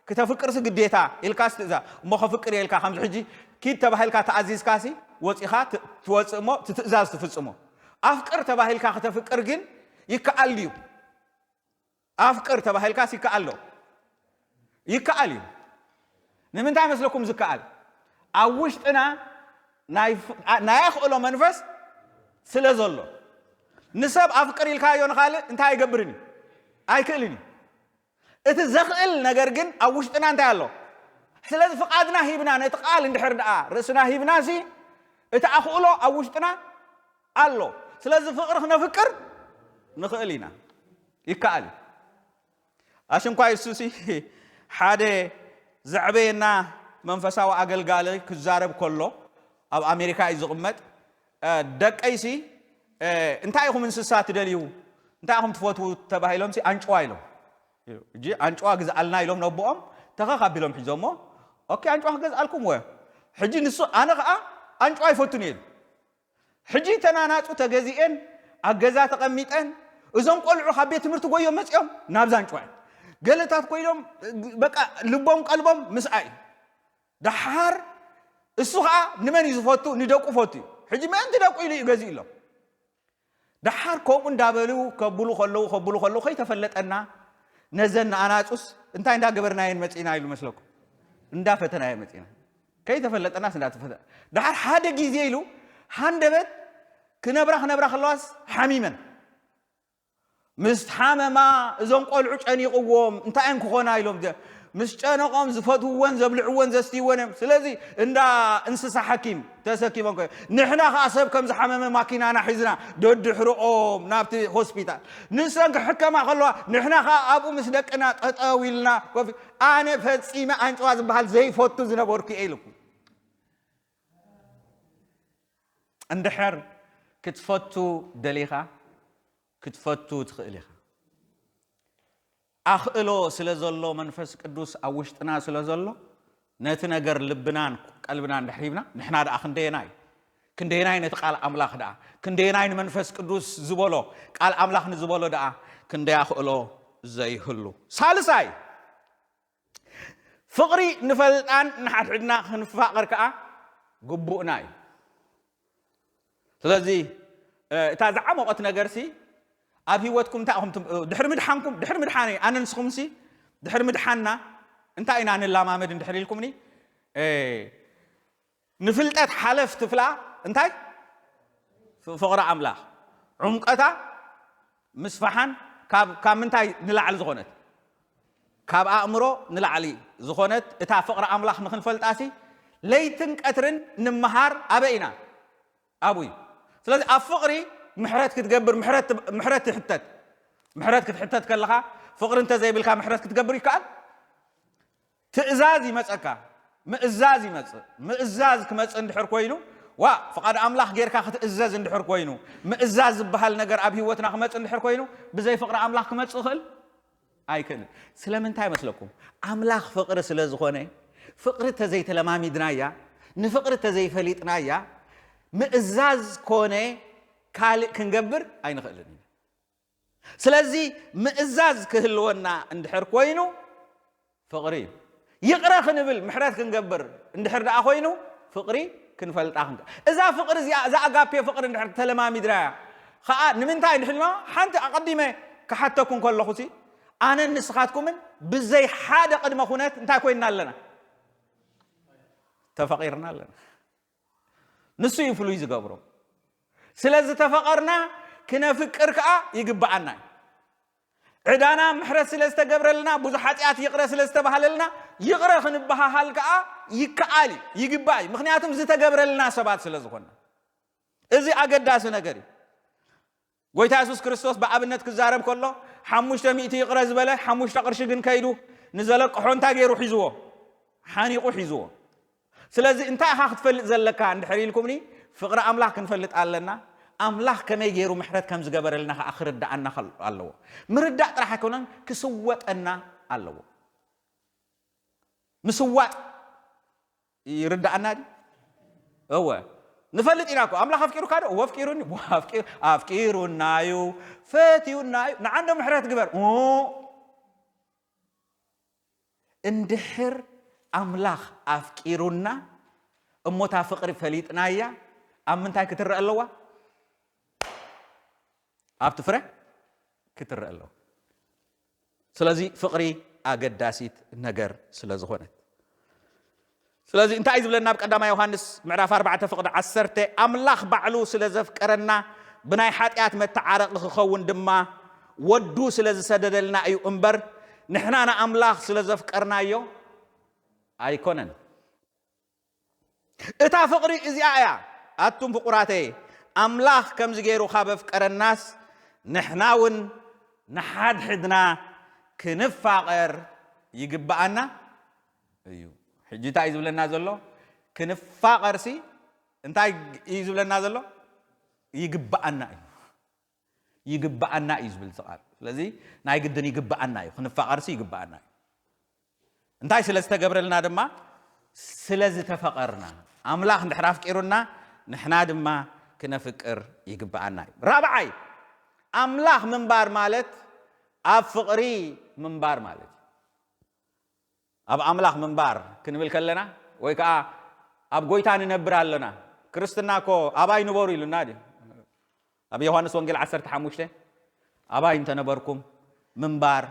ክተፍቅርሲ ግዴታ ኢልካስ ትእዛዝ እሞ ከፍቅር እየ ኢልካ ከምዚ ሕጂ ኪድ ተባሂልካ ተኣዚዝካሲ ወፂኻ ት- ትወፅእ እሞ እቲ ትእዛዝ ትፍፅሞ። ኣፍቅር ተባሂልካ ክተፍቅር ግን ይከኣል ድዩ? ኣፍቅር ተባሂልካስ ይከኣል ዶ? ይከኣል እዩ። ንምንታይ መስለኩም ዝከኣል? ኣብ ውሽጥና ናይ ፍ- ኣ- ናይ ኣኽእሎ መንፈስ ስለ ዘሎ ንሰብ ኣፍቅር ኢልካዮ ንኻልእ እንታይ ኣይገብርን እዩ? ኣይክእልን እዩ። እቲ ዘኽእል ነገር ግን ኣብ ውሽጥና እንታይ ኣሎ? ስለዚ ፍቓድና ሂብና ነቲ ቃል እንድሕር ደኣ ርእስና ሂብና ሲ እቲ ኣኽእሎ ኣብ ውሽጥና ኣሎ። ስለዚ ፍቕሪ ክነፍቅር ንኽእል ኢና። ይከኣል እዩ። ኣሽንኳይ እሱሲ ሓደ ዘዕበየና መንፈሳዊ ኣገልጋሊ ክዛረብ ከሎ ኣብ ኣሜሪካ እዩ ዝቕመጥ። ደቀይሲ እንታይ ኢኹም እንስሳ ትደልዩ እንታይ ኢኹም ትፈትዉ ተባሂሎም ኣንጭዋ ኢሎም። ሕጂ ኣንጭዋ ግዝኣልና ኢሎም ነቦኦም ተኸኽ ኣቢሎም ሒዞሞ። ኦኬ ኣንጭዋ ክገዝኣልኩም ወ ሕጂ ንሱ ኣነ ከዓ ኣንጭዋ ይፈቱን እየ ኢሉ። ሕጂ ተናናጹ ተገዚኤን ኣብ ገዛ ተቐሚጠን እዞም ቆልዑ ካብ ቤት ትምህርቲ ጎዮም መጺኦም ናብዛ ኣንጭዋ እዮም። ገለታት ኮይኖም በቃ ልቦም ቀልቦም ምስኣ እዩ። ደሓር እሱ ኸዓ ንመን እዩ ዝፈቱ? ንደቁ ፈቱ እዩ። ሕጂ ምእንቲ ደቁ ኢሉ እዩ ገዚእሎም። ደሓር ከምኡ እንዳበሉ ከብሉ ከለዉ ከብሉ ከለዉ ከይተፈለጠና ነዘን ንኣናጹስ እንታይ እንዳገበርናየን መጺና ኢሉ መስለኩም? እንዳፈተናየን መጺና። ከይተፈለጠናስ እንዳተፈተ ደሓር ሓደ ግዜ ኢሉ ሃንደበት ክነብራ ክነብራ ከለዋስ ሓሚመን ምስ ሓመማ እዞም ቆልዑ ጨኒቕዎም እንታይ እዮም ክኾና ኢሎም ምስ ጨነቖም ዝፈትውወን ዘብልዕወን ዘስትይወን እዮም። ስለዚ እንዳ እንስሳ ሓኪም ተሰኪሞም ከ ንሕና ከዓ ሰብ ከም ዝሓመመ ማኪናና ሒዝና ደድሕርኦም ናብቲ ሆስፒታል ንሰን ክሕከማ ከለዋ ንሕና ከዓ ኣብኡ ምስ ደቅና ጠጠው ኢልና ኮፍ ኣነ ፈጺመ ኣንጭዋ ዝበሃል ዘይፈቱ ዝነበርኩ እየ ኢልኩም። እንድሕር ክትፈቱ ደሊኻ ክትፈቱ ትኽእል ኢኻ። ኣኽእሎ ስለ ዘሎ መንፈስ ቅዱስ ኣብ ውሽጥና ስለ ዘሎ ነቲ ነገር ልብናን ቀልብናን ድሕር ሂብና ንሕና ደኣ ክንደየናይ ክንደየናይ ነቲ ቃል ኣምላኽ ደኣ ክንደየናይ ንመንፈስ ቅዱስ ዝበሎ ቃል ኣምላኽ ንዝበሎ ደኣ ክንደይ ኣኽእሎ ዘይህሉ። ሳልሳይ ፍቕሪ ንፈልጣን ንሓድሕድና ክንፋቐር ከኣ ግቡእና እዩ። ስለዚ እታ ዝዓሞቐት ነገርሲ ኣብ ህይወትኩም እንታይ ኢኹም ድሕሪ ምድሓንኩም ድሕሪ ምድሓነይ ኣነ ንስኹምሲ ድሕሪ ምድሓንና እንታይ ኢና ንላማመድ እንድሕር ኢልኩምኒ ንፍልጠት ሓለፍ ትፍላ እንታይ ፍቕሪ ኣምላኽ ዕምቀታ ምስፋሓን ካብ ምንታይ ንላዕሊ ዝኾነት ካብ ኣእምሮ ንላዕሊ ዝኾነት እታ ፍቕሪ ኣምላኽ ንኽንፈልጣሲ ለይትን ቀትርን ንምሃር ኣበይ ኢና ኣብኡ እዩ ስለዚ ኣብ ፍቕሪ ምሕረት ክትገብር ምሕረት ትሕተት ምሕረት ክትሕተት ከለኻ ፍቕሪ እንተዘይብልካ ምሕረት ክትገብር ይከኣል ትእዛዝ ይመፀካ ምእዛዝ ይመፅእ ምእዛዝ ክመፅእ እንድሕር ኮይኑ ዋ ፍቓድ ኣምላኽ ጌርካ ክትእዘዝ እንድሕር ኮይኑ ምእዛዝ ዝበሃል ነገር ኣብ ህይወትና ክመፅእ እንድሕር ኮይኑ ብዘይ ፍቕሪ ኣምላኽ ክመፅእ ይኽእል ኣይክእልን ስለምንታይ መስለኩም ኣምላኽ ፍቕሪ ስለ ዝኾነ ፍቕሪ ተዘይተለማሚድናያ ንፍቕሪ ተዘይፈሊጥናያ ምእዛዝ ኮነ ካልእ ክንገብር ኣይንኽእልን ኢና ስለዚ ምእዛዝ ክህልወና እንድሕር ኮይኑ ፍቕሪ እዩ። ይቕረ ክንብል ምሕረት ክንገብር እንድሕር ደኣ ኮይኑ ፍቕሪ ክንፈልጣ ክንከ እዛ ፍቕሪ እዚኣ እዛ ኣጋፔ ፍቕሪ እንድሕር ተለማሚድናያ ኸዓ ንምንታይ እንድሕልና ሓንቲ ኣቐዲመ ክሓተኩም ከለኹ ሲ ኣነን ንስኻትኩምን ብዘይ ሓደ ቅድመ ኩነት እንታይ ኮይንና ኣለና ተፈቒርና ኣለና ንሱ እዩ ፍሉይ ዝገብሮ ስለ ዝተፈቐርና ክነፍቅር ከዓ ይግብኣና እዩ ዕዳና ምሕረት ስለ ዝተገብረልና ብዙሕ ሓጢኣት ይቕረ ስለ ዝተባሃለልና ይቕረ ክንበሃሃል ከዓ ይከኣል እዩ ይግባእ እዩ ምክንያቱም ዝተገብረልና ሰባት ስለ ዝኾንና እዚ ኣገዳሲ ነገር እዩ ጎይታ የሱስ ክርስቶስ ብኣብነት ክዛረብ ከሎ ሓሙሽተ ሚእቲ ይቕረ ዝበለ ሓሙሽተ ቅርሺ ግን ከይዱ ንዘለቅሖ እንታይ ገይሩ ሒዝዎ ሓኒቑ ሒዝዎ ስለዚ እንታይ ኢኻ ክትፈልጥ ዘለካ እንድሕር ኢልኩምኒ ፍቕሪ ኣምላኽ ክንፈልጥ ኣለና ኣምላኽ ከመይ ገይሩ ምሕረት ከም ዝገበረልና ከዓ ክርድኣና ኣለዎ ምርዳእ ጥራሕ ኣይኮነን ክስወጠና ኣለዎ ምስዋጥ ይርድኣና ድዩ እወ ንፈልጥ ኢና እኮ ኣምላኽ ኣፍቂሩካ ዶ እወ ኣፍቂሩኒ ኣፍቂሩና እዩ ፈትዩና እዩ ንዓንዶ ምሕረት ግበር እንድሕር ኣምላኽ ኣፍቂሩና እሞታ ፍቕሪ ፈሊጥናያ ኣብ ምንታይ ክትረአ ኣለዋ ኣብቲ ፍረ ክትረአ ኣለዋ ስለዚ ፍቕሪ ኣገዳሲት ነገር ስለ ዝኾነት ስለዚ እንታይ እዩ ዝብለና ኣብ ቀዳማ ዮሃንስ ምዕራፍ ኣርባዕተ ፍቕዲ ዓሰርተ ኣምላኽ ባዕሉ ስለ ዘፍቀረና ብናይ ሓጢኣት መተዓረቒ ክኸውን ድማ ወዱ ስለ ዝሰደደልና እዩ እምበር ንሕና ንኣምላኽ ስለ ዘፍቀርናዮ ኣይኮነን እታ ፍቕሪ እዚኣ እያ ኣቱም ፍቑራተይ ኣምላኽ ከምዚ ገይሩ ካብ ኣፍቀረናስ ንሕና እውን ንሓድሕድና ክንፋቐር ይግብኣና እዩ ሕጂ እንታይ እዩ ዝብለና ዘሎ ክንፋቐርሲ እንታይ እዩ ዝብለና ዘሎ ይግብኣና እዩ ይግብኣና እዩ ዝብል ዝቃል ስለዚ ናይ ግድን ይግብኣና እዩ ክንፋቐርሲ ይግብኣና እዩ እንታይ ስለ ዝተገብረልና ድማ ስለ ዝተፈቐርና ኣምላኽ እንድሕር ኣፍቂሩና ንሕና ድማ ክነፍቅር ይግብኣና እዩ ራብዓይ ኣምላኽ ምንባር ማለት ኣብ ፍቕሪ ምንባር ማለት እዩ ኣብ ኣምላኽ ምንባር ክንብል ከለና ወይ ከዓ ኣብ ጎይታ ንነብር ኣለና ክርስትና እኮ ኣባይ ንበሩ ኢሉና ድዩ? ኣብ ዮሃንስ ወንጌል ዓሰርተ ሓሙሽተ ኣባይ እንተነበርኩም ምንባር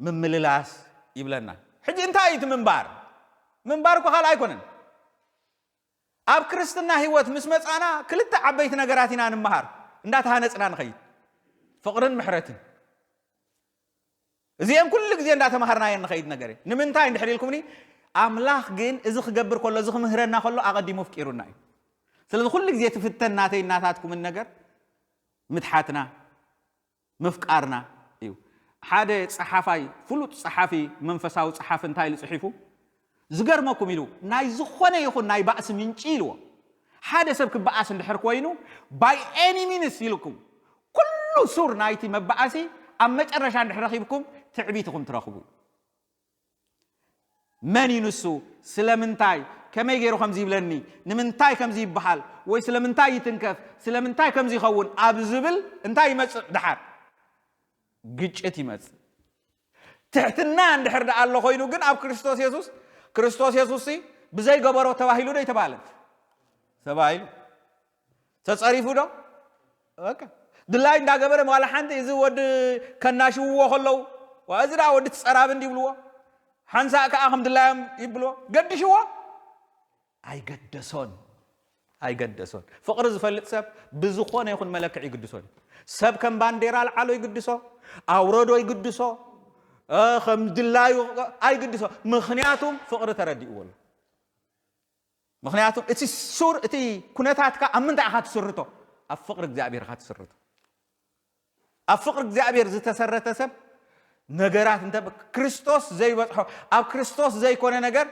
ምምልላስ ይብለና። ሕጂ እንታይ እዩ እቲ ምንባር? ምንባር እኮ ካልእ ኣይኮነን። ኣብ ክርስትና ህይወት ምስ መጻና ክልተ ዓበይቲ ነገራት ኢና ንምሃር፣ እንዳተሃነጽና ንኸይድ፣ ፍቕርን ምሕረትን። እዚአን ኩሉ ግዜ እንዳተማሃርናየን ንኸይድ ነገር እዩ። ንምንታይ እንድሕር ኢልኩምኒ፣ ኣምላኽ ግን እዚ ክገብር ከሎ፣ እዚ ክምህረና ከሎ ኣቐዲሙ ኣፍቂሩና እዩ። ስለዚ ኩሉ ግዜ ትፍተን ናተይ እናታትኩምን ነገር ምትሓትና ምፍቃርና እዩ። ሓደ ጸሓፋይ፣ ፍሉጥ ጸሓፊ፣ መንፈሳዊ ጸሓፊ እንታይ ኢሉ ጽሒፉ? ዝገርመኩም ኢሉ፣ ናይ ዝኾነ ይኹን ናይ ባእሲ ምንጪ ኢልዎ። ሓደ ሰብ ክበኣስ እንድሕር ኮይኑ፣ by any means ኢልኩም፣ ኩሉ ሱር ናይቲ መበኣሲ ኣብ መጨረሻ እንድሕር ረኺብኩም፣ ትዕቢት ኢኹም ትረኽቡ። መን እዩ ንሱ? ስለምንታይ? ከመይ ገይሩ ከምዚ ይብለኒ? ንምንታይ ከምዚ ይበሃል? ወይ ስለምንታይ ይትንከፍ? ስለምንታይ ከምዚ ይኸውን? ኣብ ዝብል እንታይ ይመጽእ ድሓር? ግጭት ይመጽእ። ትሕትና እንድሕር ደኣ ኣሎ ኮይኑ ግን ኣብ ክርስቶስ የሱስ፣ ክርስቶስ የሱስ ሲ ብዘይገበሮ ተባሂሉ ዶ ይተባህለት? ተባሂሉ። ተጸሪፉ ዶ? በቃ። ድላይ እንዳገበረ ዋላ ሓንቲ፣ እዚ ወዲ ከናሽውዎ ከለዉ፣ "ዋ፣ እዚ ደኣ ወዲ ትጸራቢ" እንዲ ይብልዎ፣ ሓንሳእ ከኣ ከም ድላዮም ይብልዎ። ገድሽዎ? ኣይገደሶን። ኣይገደሶን። ፍቕሪ ዝፈልጥ ሰብ ብዝኾነ ይኹን መለክዕ ይግድሶን። ሰብ ከም ባንዴራ ኣልዓሎ ይግድሶ፣ ኣውረዶ ይግድሶ፣ እ፣ ከም ድላዩ ኣይግድሶ። ምኽንያቱም ፍቕሪ ተረዲእዎ ኣሎ። ምኽንያቱ እቲ ሱር፣ እቲ ኩነታትካ ኣብ ምንታይ ኢኻ ትስርቶ? ኣብ ፍቕሪ እግዚኣብሔር ኢኻ ትስርቶ። ኣብ ፍቕሪ እግዚኣብሔር ዝተሰረተ ሰብ ነገራት እንተ ክርስቶስ ዘይበጽሖ፣ ኣብ ክርስቶስ ዘይኮነ ነገር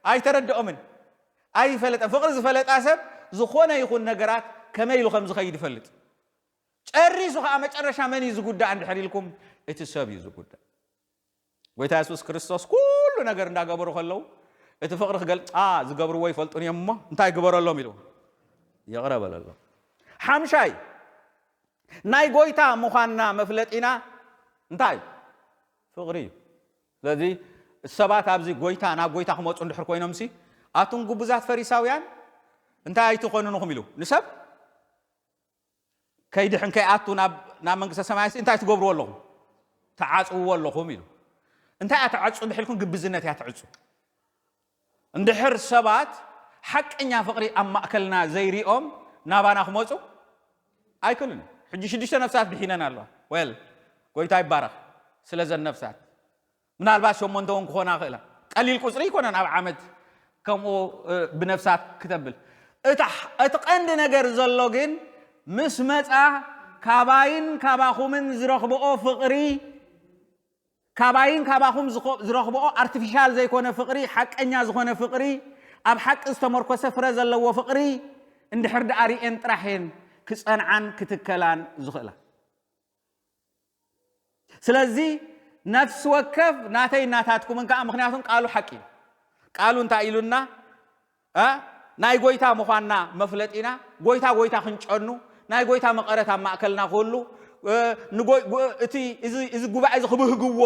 ኣይተረድኦምን፣ ኣይፈለጠን። ፍቕሪ ዝፈለጣ ሰብ ዝኾነ ይኹን ነገራት ከመይ ኢሉ ከም ዝኸይድ ይፈልጥ። ጨሪሱ ኸዓ መጨረሻ መን እዩ ዝጉዳእ እንድሕር ኢልኩም፣ እቲ ሰብ እዩ ዝጉዳእ። ጎይታ የሱስ ክርስቶስ ኩሉ ነገር እንዳገበሩ ከለዉ፣ እቲ ፍቕሪ ክገል-፣ "ኣ፣ ዝገብርዎ ይፈልጡን እዮም እሞ እንታይ ግበረሎም?" ኢሉ ይቕረ በለሎም። ሓምሻይ፣ ናይ ጎይታ ምዃንና መፍለጢና እንታይ? ፍቕሪ እዩ። ስለዚ ሰባት ኣብዚ ጎይታ፣ ናብ ጎይታ ክመጹ እንድሕር ኮይኖምሲ፣ "ኣቱም ግቡዛት ፈሪሳውያን፣ እንታይ ኣይትኾኑንኹም?" ኢሉ ንሰብ ከይድሕን ከይኣቱ ናብ፣ ናብ መንግስተ ሰማይ ሲ እንታይ ትገብርዎ ኣለኹም? ትዓጽውዎ ኣለኹም ኢሉ። እንታይ እያ ትዓጹ እንድሕር ኢልኩም፣ ግብዝነት እያ ትዕጹ። እንድሕር ሰባት ሓቀኛ ፍቕሪ ኣብ ማእከልና ዘይሪኦም ናባና ክመጹ ኣይክእሉን። ሕጂ ሽዱሽተ ነፍሳት ድሒነን ኣለዋ። ወል፣ ጎይታ ይባረኽ ስለዘን ነፍሳት። ምናልባት ሸሞንተ እውን ክኾና ይኽእላ። ቀሊል ቁጽሪ ኣይኮነን ኣብ ዓመት ከምኡ፣ እ፣ ብነፍሳት ክተብል። እታ ሕ-፣ እቲ ቀንዲ ነገር ዘሎ ግን ምስ መጻ ካባይን ካባኹምን ዝረኽብኦ ፍቕሪ፣ ካባይን ካባኹም ዝኸ-፣ ዝረኽብኦ ኣርቲፊሻል ዘይኮነ ፍቕሪ፣ ሓቀኛ ዝኾነ ፍቕሪ፣ ኣብ ሓቂ ዝተመርኮሰ ፍረ ዘለዎ ፍቕሪ እንድሕር ደኣ ርእየን ጥራሕ እየን ክጸንዓን ክትከላን ዝኽእላ። ስለዚ ነፍሲ ወከፍ ናተይ ናታትኩምን ከኣ፣ ምኽንያቱም ቃሉ ሓቂ እዩ። ቃሉ እንታይ ኢሉና? እ? ናይ ጎይታ ምዃንና መፍለጢና፣ ጎይታ ጎይታ ክንጨኑ፣ ናይ ጎይታ መቐረት ኣብ ማእከልና ክህሉ፣ እ፣ ንጎይ-፣ ጎ-፣ እቲ፣ እዚ፣ እዚ ጉባኤ እዚ ክብህግዎ፣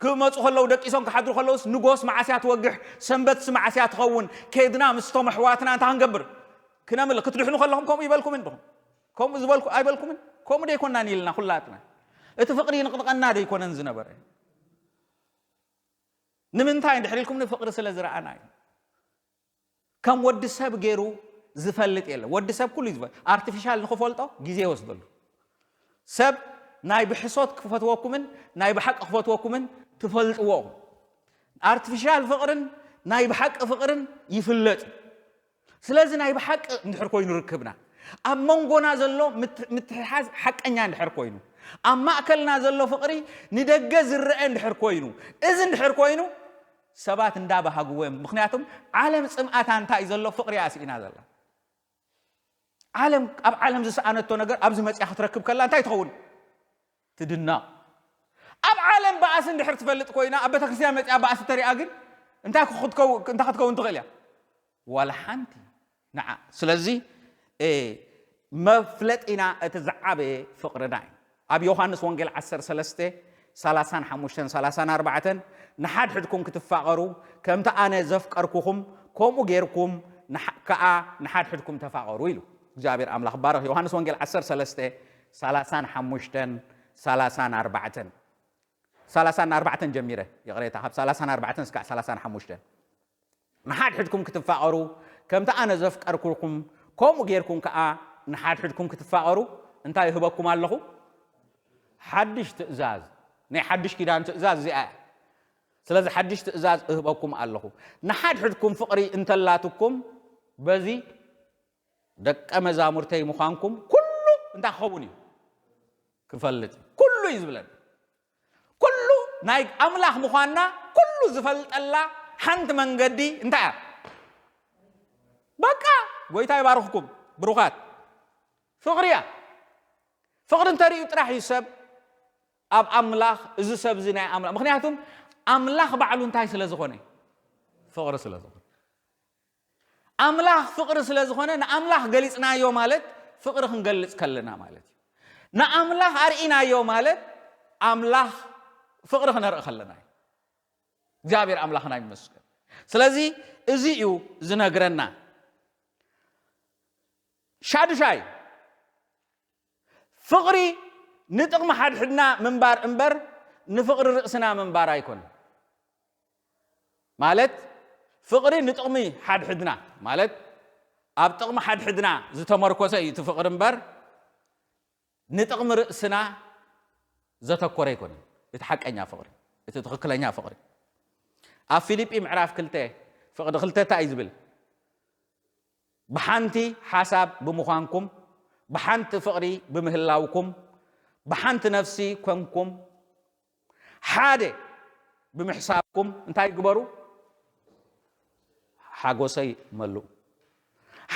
ክመጹ ከለዉ፣ ደቂሶም ክሓድሩ ከለዉስ፣ ንጎስ መዓስያ ትወግሕ፣ ሰንበትስ መዓስያ ትኸውን፣ ኬድና ምስቶም ኣሕዋትና እንታይ ክንገብር? ክነምልኽ። ክትድሕኑ ከለኹም ከምኡ ይበልኩም እንዲኹም። ከምኡ ዝበልኩ ኣይበልኩምን? ከምኡ ደይኮናን ኢልና ኩላትና። እቲ ፍቕሪ ይንቕንቐና ደይኮነን ዝነበረ? ንምንታይ እንድሕር ኢልኩም፣ ንፍቕሪ ስለ ዝረኣና እዩ። ከም ወዲ ሰብ ገይሩ ዝፈልጥ የለን። ወዲ ሰብ ኩሉ እዩ ዝፈ-፣ ኣርቲፊሻል ንኽፈልጦ ግዜ ይወስደሉ። ሰብ ናይ ብሕሶት ክፈትወኩምን ናይ ብሓቂ ክፈትወኩምን ትፈልጥዎ። ኣርቲፊሻል ፍቕርን ናይ ብሓቂ ፍቕርን ይፍለጥ። ስለዚ ናይ ብሓቂ እንድሕር ኮይኑ ርክብና፣ ኣብ መንጎና ዘሎ ምት-፣ ምትሕሓዝ ሓቀኛ እንድሕር ኮይኑ፣ ኣብ ማእከልና ዘሎ ፍቕሪ ንደገ ዝረአ እንድሕር ኮይኑ፣ እዚ እንድሕር ኮይኑ፣ ሰባት እንዳባሃግዎ እዮም። ምኽንያቱም ዓለም ጽምኣታ እንታይ እዩ ዘሎ? ፍቕሪ እያ ስኢና ዘላ። ዓለም፣ ኣብ ዓለም ዝሰኣነቶ ነገር ኣብዚ መጽያ ክትረክብ ከላ እንታይ ትኸውን? ትድነቕ። ኣብ ዓለም ባእሲ እንድሕር ትፈልጥ ኮይና፣ ኣብ ቤተክርስትያን መጽያ ባእሲ ተሪኣ ግን እንታይ ክትከው-፣ እንታይ ክትከውን ትኽእል እያ? ዋላ ሓንቲ። ንዓ። ስለዚ፣ እ፣ መፍለጢና እቲ ዝዓበየ ፍቕርና እዩ። ኣብ ዮሃንስ ወንጌል ዓሰርተ ሰለስተ፣ ሰላሳን ሓሙሽተን፣ ሰላሳን ኣርባዕተን፣ "ንሓድሕድኩም ክትፋቐሩ፣ ከምቲ ኣነ ዘፍቀርኩኹም፣ ከምኡ ጌርኩም ንሓ- ከኣ ንሓድሕድኩም ተፋቐሩ ኢሉ እግዚኣብሔር ኣምላኽ ባረኽ። ዮሃንስ ወንጌል ዓሰርተ ሰለስተ፣ ሰላሳን ሓሙሽተን፣ ሰላሳን ኣርባዕተን፣ ሰላሳን ኣርባዕተን ጀሚረ፣ ይቕሬታ፣ ካብ ሰላሳን ኣርባዕተን እስካዕ ሰላሳን ሓሙሽተን። ንሓድሕድኩም ክትፋቐሩ፣ ከምቲ ኣነ ዘፍቀርኩኩም፣ ከምኡ ጌርኩም ከኣ ንሓድሕድኩም ክትፋቐሩ፣ እንታይ እህበኩም ኣለኹ? ሓድሽ ትእዛዝ። ናይ ሓድሽ ኪዳን ትእዛዝ እዚኣ እያ። ስለዚ ሓድሽ ትእዛዝ እህበኩም ኣለኹ። ንሓድሕድኩም ፍቕሪ እንተላትኩም፣ በዚ ደቀ መዛሙርተይ ምዃንኩም ኩሉ እንታይ ክኸውን እዩ? ክፈልጥ እዩ። ኩሉ እዩ ዝብለና። ኩሉ ናይ ኣምላኽ ምዃንና ኩሉ ዝፈልጠላ ሓንቲ መንገዲ እንታይ እያ? በቃ፣ ጎይታ ይባርኽኩም ብሩኻት። ፍቕሪ እያ። ፍቕሪ እንተርእዩ ጥራሕ እዩ ሰብ ኣብ ኣምላኽ፣ እዚ ሰብ እዚ ናይ ኣምላኽ። ምኽንያቱም ኣምላኽ ባዕሉ እንታይ ስለ ዝኾነ? ፍቕሪ ስለ ዝኾነ። ኣምላኽ ፍቕሪ ስለ ዝኾነ ንኣምላኽ ገሊጽናዮ ማለት ፍቕሪ ክንገልጽ ከለና ማለት እዩ። ንኣምላኽ ኣርኢናዮ ማለት ኣምላኽ ፍቕሪ ክነርኢ ከለና እዩ። እግዚኣብሔር ኣምላኽና ይመስገን። ስለዚ እዚ እዩ ዝነግረና። ሻድሻይ፣ ፍቕሪ ንጥቕሚ ሓድሕድና ምንባር እምበር ንፍቕሪ ርእስና ምንባር ኣይኮነን። ማለት ፍቕሪ ንጥቕሚ ሓድሕድና፣ ማለት ኣብ ጥቕሚ ሓድሕድና ዝተመርኮሰ እዩ እቲ ፍቕሪ እምበር ንጥቕሚ ርእስና ዘተኮረ ኣይኮነን። እቲ ሓቀኛ ፍቕሪ፣ እቲ ትኽክለኛ ፍቕሪ። ኣብ ፊልጲ ምዕራፍ ክልተ ፍቕዲ ክልተ እንታይ እዩ ዝብል? ብሓንቲ ሓሳብ ብምዃንኩም፣ ብሓንቲ ፍቕሪ ብምህላውኩም፣ ብሓንቲ ነፍሲ ኮንኩም፣ ሓደ ብምሕሳብኩም እንታይ ግበሩ? ሓጎሰይ መልኡ።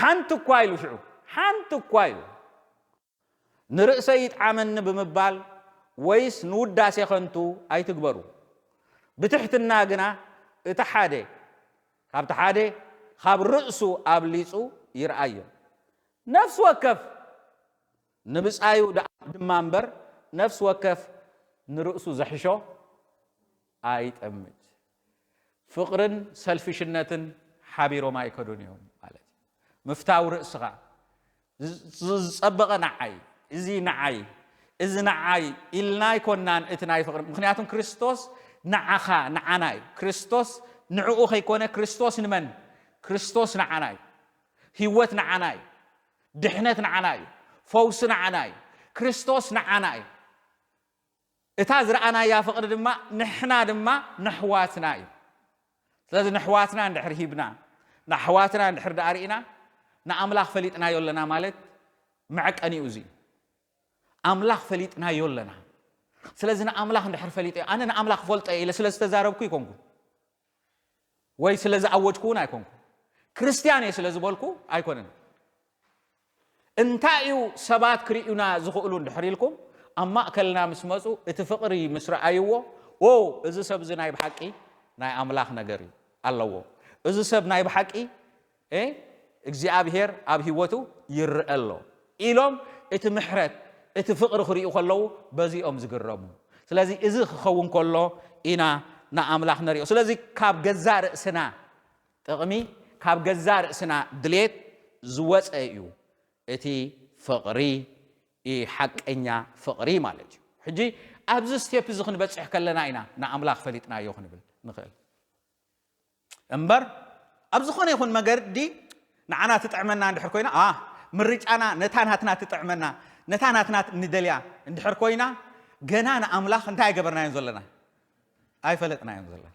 ሓንቲ እኳ ኢሉ ሽዑ፣ ሓንቲ እኳ ኢሉ ንርእሰይ ይጥዓመኒ ብምባል ወይስ ንውዳሴ ከንቱ ኣይትግበሩ። ብትሕትና ግና እቲ ሓደ ካብቲ ሓደ ካብ ርእሱ ኣብሊጹ ይርኣዮ። ነፍሲ ወከፍ ንብጻዩ ደኣ ድማ እምበር፣ ነፍሲ ወከፍ ንርእሱ ዘሕሾ ኣይጠምት። ፍቕርን ሰልፊሽነትን ሓቢሮም ኣይከዱን እዮም ማለት እዩ። ምፍታው ርእስኻ፣ ዝ-፣ ዝ-፣ ዝጸበቐ ንዓይ፣ እዚ ንዓይ፣ እዚ ንዓይ ኢልና ኣይኮናን እቲ ናይ ፍቕሪ። ምኽንያቱም ክርስቶስ ንዓኻ፣ ንዓና እዩ። ክርስቶስ ንዕኡ ከይኮነ፣ ክርስቶስ ንመን? ክርስቶስ ንዓና እዩ። ህይወት ንዓና እዩ። ድሕነት ንዓና እዩ። ፈውሲ ንዓና እዩ። ክርስቶስ ንዓና እዩ። እታ ዝረኣናያ ፍቕሪ ድማ ንሕና ድማ ነሕዋትና እዩ። ስለዚ ነሕዋትና እንድሕር ሂብና፣ ነሕዋትና እንድሕር ደኣ ርኢና፣ ንኣምላኽ ፈሊጥናዮ ኣለና ማለት መዐቀኒኡ እዚ እዩ። ኣምላኽ ፈሊጥናዮ ኣለና። ስለዚ ንኣምላኽ እንድሕር ፈሊጠ፣ ኣነ ንኣምላኽ ፈልጦ እየ ኢለ ስለ ዝተዛረብኩ ኣይኮንኩ፣ ወይ ስለ ዝኣወጅኩ እውን ኣይኮንኩ፣ ክርስትያን እየ ስለ ዝበልኩ ኣይኮነን። እንታይ እዩ ሰባት ክርእዩና ዝኽእሉ እንድሕር ኢልኩም፣ ኣብ ማእከልና ምስ መጹ፣ እቲ ፍቕሪ ምስ ረኣይዎ፣ "ዎ፣ እዚ ሰብ እዚ ናይ ብሓቂ ናይ ኣምላኽ ነገር እዩ ኣለዎ። እዚ ሰብ ናይ ብሓቂ፣ እ፣ እግዚኣብሄር ኣብ ህይወቱ ይረአ ኣሎ" ኢሎም፣ እቲ ምሕረት፣ እቲ ፍቕሪ ክርእዩ ከለዉ፣ በዚኦም ዝግረሙ። ስለዚ እዚ ክኸውን ከሎ ኢና ንኣምላኽ ንሪኦ። ስለዚ ካብ ገዛእ ርእስና ጥቕሚ፣ ካብ ገዛእ ርእስና ድሌት ዝወጸ እዩ እቲ ፍቕሪ፣ ሓቀኛ ፍቕሪ ማለት እዩ። ሕጂ ኣብዚ ስቴፕ እዚ ክንበጽሕ ከለና ኢና ንኣምላኽ ፈሊጥናዮ ክንብል ንኽእል። እምበር ኣብ ዝኾነ ይኹን መገዲ ንዓና ትጥዕመና እንድሕር ኮይና፣ ኣ፣ ምርጫና ነታ ናትና ትጥዕመና፣ ነታ ናትና ንደልያ እንድሕር ኮይና፣ ገና ንኣምላኽ እንታይ ኣይገበርናዮን ዘለና? ኣይፈለጥናዮን ዘለና።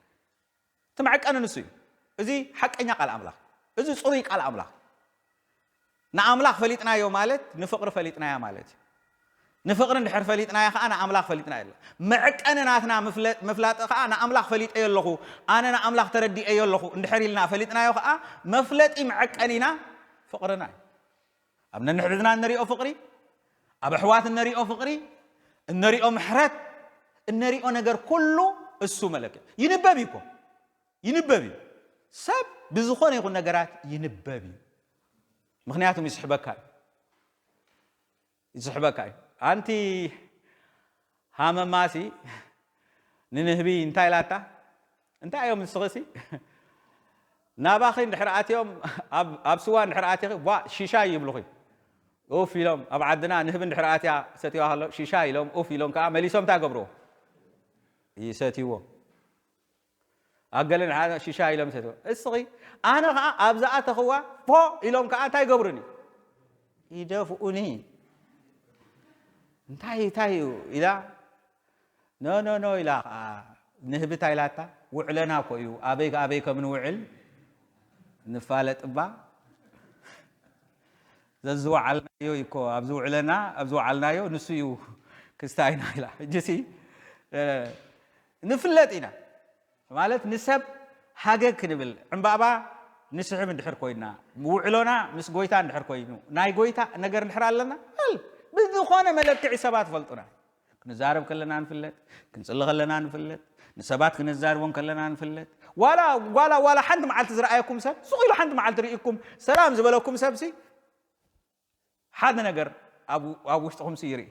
እቲ መዐቀኒ ንሱ እዩ። እዚ ሓቀኛ ቃል ኣምላኽ፣ እዚ ጽሩይ ቃል ኣምላኽ። ንኣምላኽ ፈሊጥናዮ ማለት ንፍቕሪ ፈሊጥናያ ማለት እዩ። ንፍቕሪ እንድሕር ፈሊጥናዮ ኸኣ ንኣምላኽ ፈሊጥናዮ ኣለና። መዐቀኒ ናትና ምፍለ-፣ ምፍላጥ ኸኣ ንኣምላኽ ፈሊጠዮ ኣለኹ፣ ኣነ ንኣምላኽ ተረዲኤዮ ኣለኹ እንድሕር ኢልና ፈሊጥናዮ ኸኣ መፍለጢ መዐቀኒና ፍቕርና እዩ። ኣብ ነንሕድሕድና እንሪኦ ፍቕሪ፣ ኣብ ኣሕዋት እንሪኦ ፍቕሪ፣ እንሪኦ ምሕረት፣ እንሪኦ ነገር ኩሉ እሱ መለክዒ። ይንበብ እዩ እኮ። ይንበብ እዩ። ሰብ ብዝኾነ ይኹን ነገራት ይንበብ እዩ። ምኽንያቱም ይስሕበካ እዩ። ይስሕበካ እዩ። ኣንቲ ሃመማሲ ንንህቢ እንታይ ኢላታ? እንታይ እዮም ንስኽሲ? ናባኺ እንድሕር ኣትዮም ኣብ ኣብ ስዋ እንድሕር ኣቲኺ ቧ ሽሻይ ይብሉኺ። ኡፍ ኢሎም ኣብ ዓድና ንህቢ እንድሕር ኣትያ ሰትዋ ከሎ ሽሻይ ኢሎም ኡፍ ኢሎም ከዓ መሊሶም እንታይ ገብርዎ? ይሰትይዎ። ኣብ ገለ እንድሕር ሽሻይ ኢሎም ይሰትይዎ። እስኺ ኣነ ከዓ ኣብ ዝኣተኽዋ ፎ ኢሎም ከዓ እንታይ ይገብሩኒ? ይደፍኡኒ። እንታይ እንታይ እዩ ኢላ ኖ ኖ ኖ ኢላ ከዓ ንህቢ እንታይ ኢላታ ውዕለና እኮ እዩ ኣበይ ኣበይ ከም ንውዕል ንፋለጥ እባ ዘዝወዓልናዮ እዩ እኮ ኣብዚ ውዕለና ኣብዚ ወዓልናዮ ንሱ እዩ ክስታይና ኢላ ሕጂሲ ንፍለጥ ኢና ማለት ንሰብ ሃገግ ክንብል ዕምባባ ንስሕብ እንድሕር ኮይና ውዕሎና ምስ ጎይታ እንድሕር ኮይኑ ናይ ጎይታ ነገር እንድሕር ኣለና ብዝኾነ መለክዒ ሰባት ፈልጡና ክንዛረብ ከለና ንፍለጥ፣ ክንጽሊ ከለና ንፍለጥ፣ ንሰባት ክነዛርቦም ከለና ንፍለጥ። ዋላ ዋላ ዋላ ሓንቲ መዓልቲ ዝረኣየኩም ሰብ ሱቕ ኢሉ ሓንቲ መዓልቲ ርኢኩም ሰላም ዝበለኩም ሰብሲ ሓደ ነገር ኣብ ውሽጥኹምሲ ይርኢ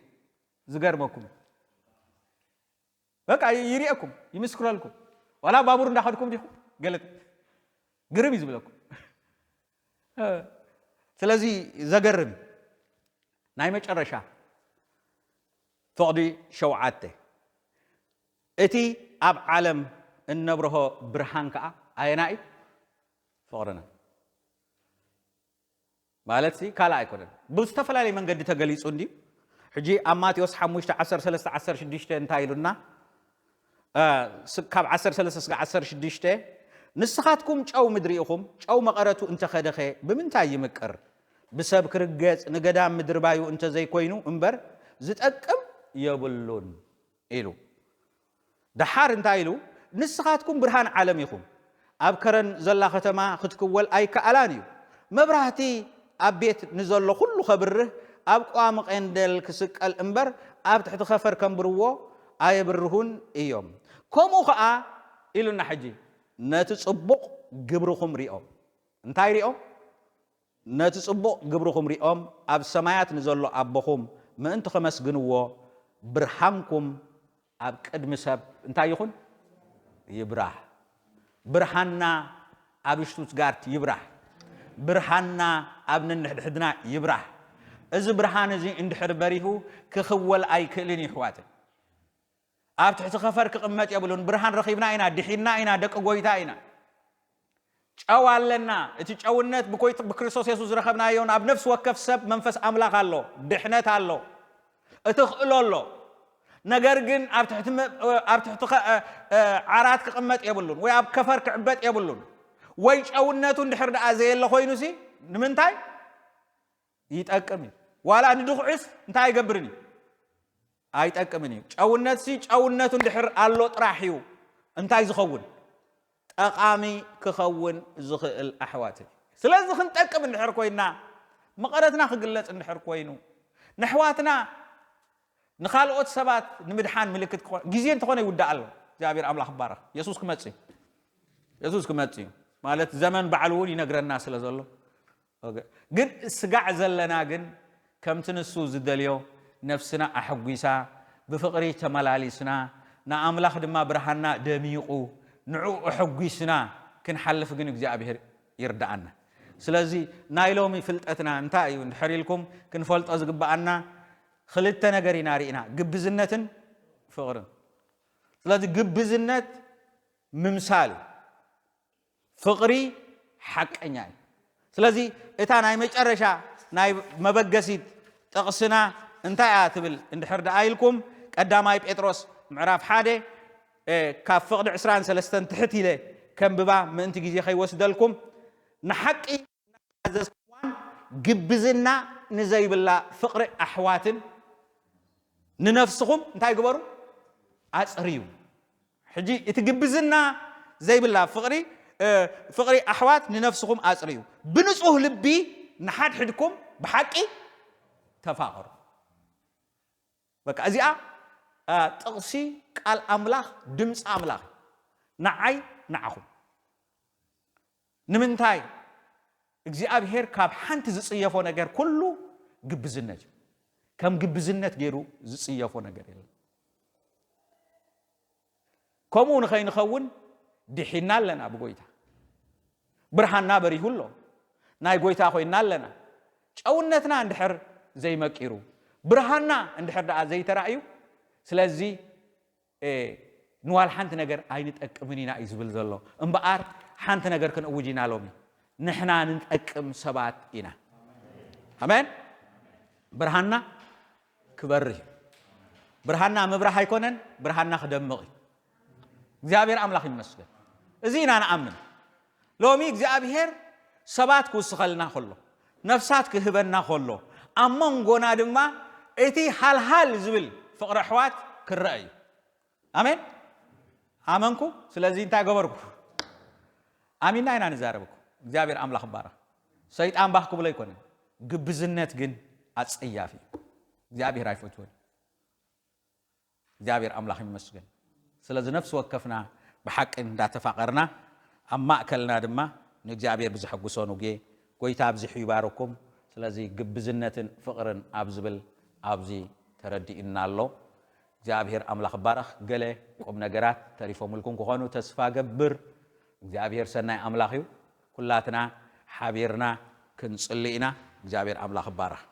ዝገርመኩም በቃ ይርእየኩም ይምስክረልኩም ዋላ ባቡር እንዳኸድኩም ዲኹም ገለ ግርም እዩ ዝብለኩም ስለዚ ዘገርም ናይ መጨረሻ ፍቕዲ ሸውዓተ እቲ ኣብ ዓለም እነብርሆ ብርሃን ከዓ ኣየና እዩ ፍቕርና ማለት ካልእ ኣይኮነን ብዝተፈላለየ መንገዲ ተገሊፁ እንድዩ ሕጂ ኣብ ማቴዎስ ሓሙሽተ ዓሰርተ ሰለስተ ዓሰርተ ሽዱሽተ እንታይ ኢሉና ካብ ዓሰርተ ሰለስተ ስጋ ዓሰርተ ሽዱሽተ ንስኻትኩም ጨው ምድሪ ኢኹም ጨው መቐረቱ እንተኸደኸ ብምንታይ ይምቅር ብሰብ ክርገጽ ንገዳም ምድርባዩ እንተዘይኮይኑ እምበር ዝጠቅም የብሉን ኢሉ ደሓር እንታይ ኢሉ ንስኻትኩም ብርሃን ዓለም ኢኹም ኣብ ከረን ዘላ ከተማ ክትክወል ኣይከኣላን እዩ መብራህቲ ኣብ ቤት ንዘሎ ኩሉ ከብርህ ኣብ ቋሚ ቄንደል ክስቀል እምበር ኣብ ትሕቲ ኸፈር ከንብርዎ ኣየብርሁን እዮም። ከምኡ ኸዓ ኢሉና ሕጂ ነቲ ጽቡቕ ግብርኹም ሪኦም። እንታይ ሪኦም? ነቲ ጽቡቕ ግብርኹም ሪኦም ኣብ ሰማያት ንዘሎ ኣቦኹም ምእንቲ ኸመስግንዎ ብርሃንኩም ኣብ ቅድሚ ሰብ እንታይ ይኹን ይብራህ። ብርሃንና ኣብ ሽቱትጋርት ይብራህ። ብርሃንና ኣብ ነንሕድሕድና ይብራህ። እዚ ብርሃን እዚ እንድሕር በሪሁ ክኽወል ኣይክእልን እዩ ኣሕዋተይ። ኣብ ትሕቲ ኸፈር ክቕመጥ የብሉን። ብርሃን ረኺብና ኢና፣ ድሒንና ኢና፣ ደቂ ጎይታ ኢና። ጨው ኣለና። እቲ ጨውነት ብኮይት- ብክርስቶስ የሱስ ዝረኸብናዮ ናብ ነፍሲ ወከፍ ሰብ መንፈስ ኣምላኽ ኣሎ፣ ድሕነት ኣሎ፣ እቲ ክእሎ ኣሎ። ነገር ግን ኣብ ትሕቲ መ- ኣብ ትሕቲ ኸ- እ- እ- ዓራት ክቕመጥ የብሉን ወይ ኣብ ከፈር ክዕበጥ የብሉን። ወይ ጨውነቱ እንድሕር ደኣ ዘየለ ኮይኑሲ ንምንታይ ይጠቅም እዩ። ዋላ ንድኹዕስ እንታይ ኣይገብርን እዩ? ኣይጠቅምን እዩ። ጨውነትሲ ጨውነቱ እንድሕር ኣሎ ጥራሕ እዩ እንታይ ዝኸውን? ጠቓሚ ክኸውን ዝኽእል ኣሕዋት እዩ። ስለዚ ክንጠቅም እንድሕር ኮይና፣ መቐረትና ክግለጽ እንድሕር ኮይኑ፣ ንኣሕዋትና ንኻልኦት ሰባት ንምድሓን ምልክት ክኾ- ግዜ እንተኾነ ይውዳእ ኣሎ። እግዚኣብሔር ኣምላኽ ይባረኽ። የሱስ ክመጽእ እዩ። የሱስ ክመጽእ እዩ ማለት ዘመን ባዕሉ እውን ይነግረና ስለ ዘሎ ኦኬ። ግን ስጋዕ ዘለና ግን ከምቲ ንሱ ዝደልዮ ነፍስና ኣሐጒሳ ብፍቕሪ ተመላሊስና ንኣምላኽ ድማ ብርሃንና ደሚቑ ንዕኡ ኣሐጒስና ክንሓልፍ ግን እግዚኣብሔር ይርድኣና። ስለዚ ናይ ሎሚ ፍልጠትና እንታይ እዩ እንድሕር ኢልኩም ክንፈልጦ ዝግብኣና ክልተ ነገር ኢና ርኢና፣ ግብዝነትን ፍቕርን። ስለዚ ግብዝነት ምምሳል እዩ። ፍቕሪ ሓቀኛ እዩ። ስለዚ እታ ናይ መጨረሻ ናይ መበገሲት ጥቕስና እንታይ እያ ትብል እንድሕር ደኣ ኢልኩም ቀዳማይ ጴጥሮስ ምዕራፍ ሓደ ካብ ፍቕዲ ዕስራን ሰለስተን ትሕት ኢለ ከንብባ ምእንቲ ግዜ ከይወስደልኩም ንሓቂ እናዘዝኩዋን ግብዝና ንዘይብላ ፍቕሪ ኣሕዋትን ንነፍስኹም እንታይ ግበሩ ኣፅርዩ ሕጂ እቲ ግብዝና ዘይብላ ፍቕሪ ፍቕሪ ኣሕዋት ንነፍስኹም ኣፅርዩ ብንፁህ ልቢ ንሓድሕድኩም ብሓቂ ተፋቐሩ በቃ እዚኣ ጥቕሲ ቃል ኣምላኽ ድምፂ ኣምላኽ ንዓይ ንዓኹም ንምንታይ እግዚኣብሔር ካብ ሓንቲ ዝፅየፎ ነገር ኩሉ ግብዝነት እዩ ከም ግብዝነት ገይሩ ዝፅየፎ ነገር የለን ከምኡ ንኸይንኸውን ድሒና ኣለና ብጎይታ ብርሃንና በሪሁ ኣሎ። ናይ ጎይታ ኮይንና ኣለና። ጨውነትና እንድሕር ዘይመቂሩ፣ ብርሃንና እንድሕር ደኣ ዘይተራእዩ፣ ስለዚ ንዋል ሓንቲ ነገር ኣይንጠቅምን ኢና እዩ ዝብል ዘሎ። እምበኣር ሓንቲ ነገር ክንእውጅ ኢና ሎሚ። ንሕና ንጠቅም ሰባት ኢና። ኣሜን። ብርሃንና ክበርህ እዩ። ብርሃንና ምብራህ ኣይኮነን፣ ብርሃንና ክደምቕ እዩ። እግዚኣብሔር ኣምላኽ ይመስገን። እዚ ኢና ንኣምን። ሎሚ እግዚኣብሔር ሰባት ክውስኸልና ከሎ፣ ነፍሳት ክህበና ከሎ፣ ኣብ መንጎና ድማ እቲ ሃልሃል ዝብል ፍቕሪ ኣሕዋት ክረአ እዩ። ኣሜን። ኣመንኩ። ስለዚ እንታይ ገበርኩ? ኣሚና ኢና ንዛረብ እኮ። እግዚኣብሔር ኣምላኽ ይባረኽ። ሰይጣን ባህ ክብሎ ኣይኮነን። ግብዝነት ግን ኣጸያፊ እዩ። እግዚኣብሔር ኣይፈትወን። እግዚኣብሔር ኣምላኽ ይመስገን። ስለዚ ነፍሲ ወከፍና ብሓቂ እንዳተፋቐርና፣ ኣብ ማእከልና ድማ ንእግዚኣብሔር ብዘሐጉሶ ንጌ ጎይታ ኣብዚሑ ይባርኩም። ስለዚ ግብዝነትን ፍቕርን ኣብ ዝብል ኣብዚ ተረዲኡና ኣሎ። እግዚኣብሔር ኣምላኽ ይባረኽ። ገለ ቁም ነገራት ተሪፎምልኩም ክኾኑ ተስፋ ገብር። እግዚኣብሔር ሰናይ ኣምላኽ እዩ። ኩላትና ሓቢርና ክንጽሊ ኢና። እግዚኣብሔር ኣምላኽ ይባረኽ።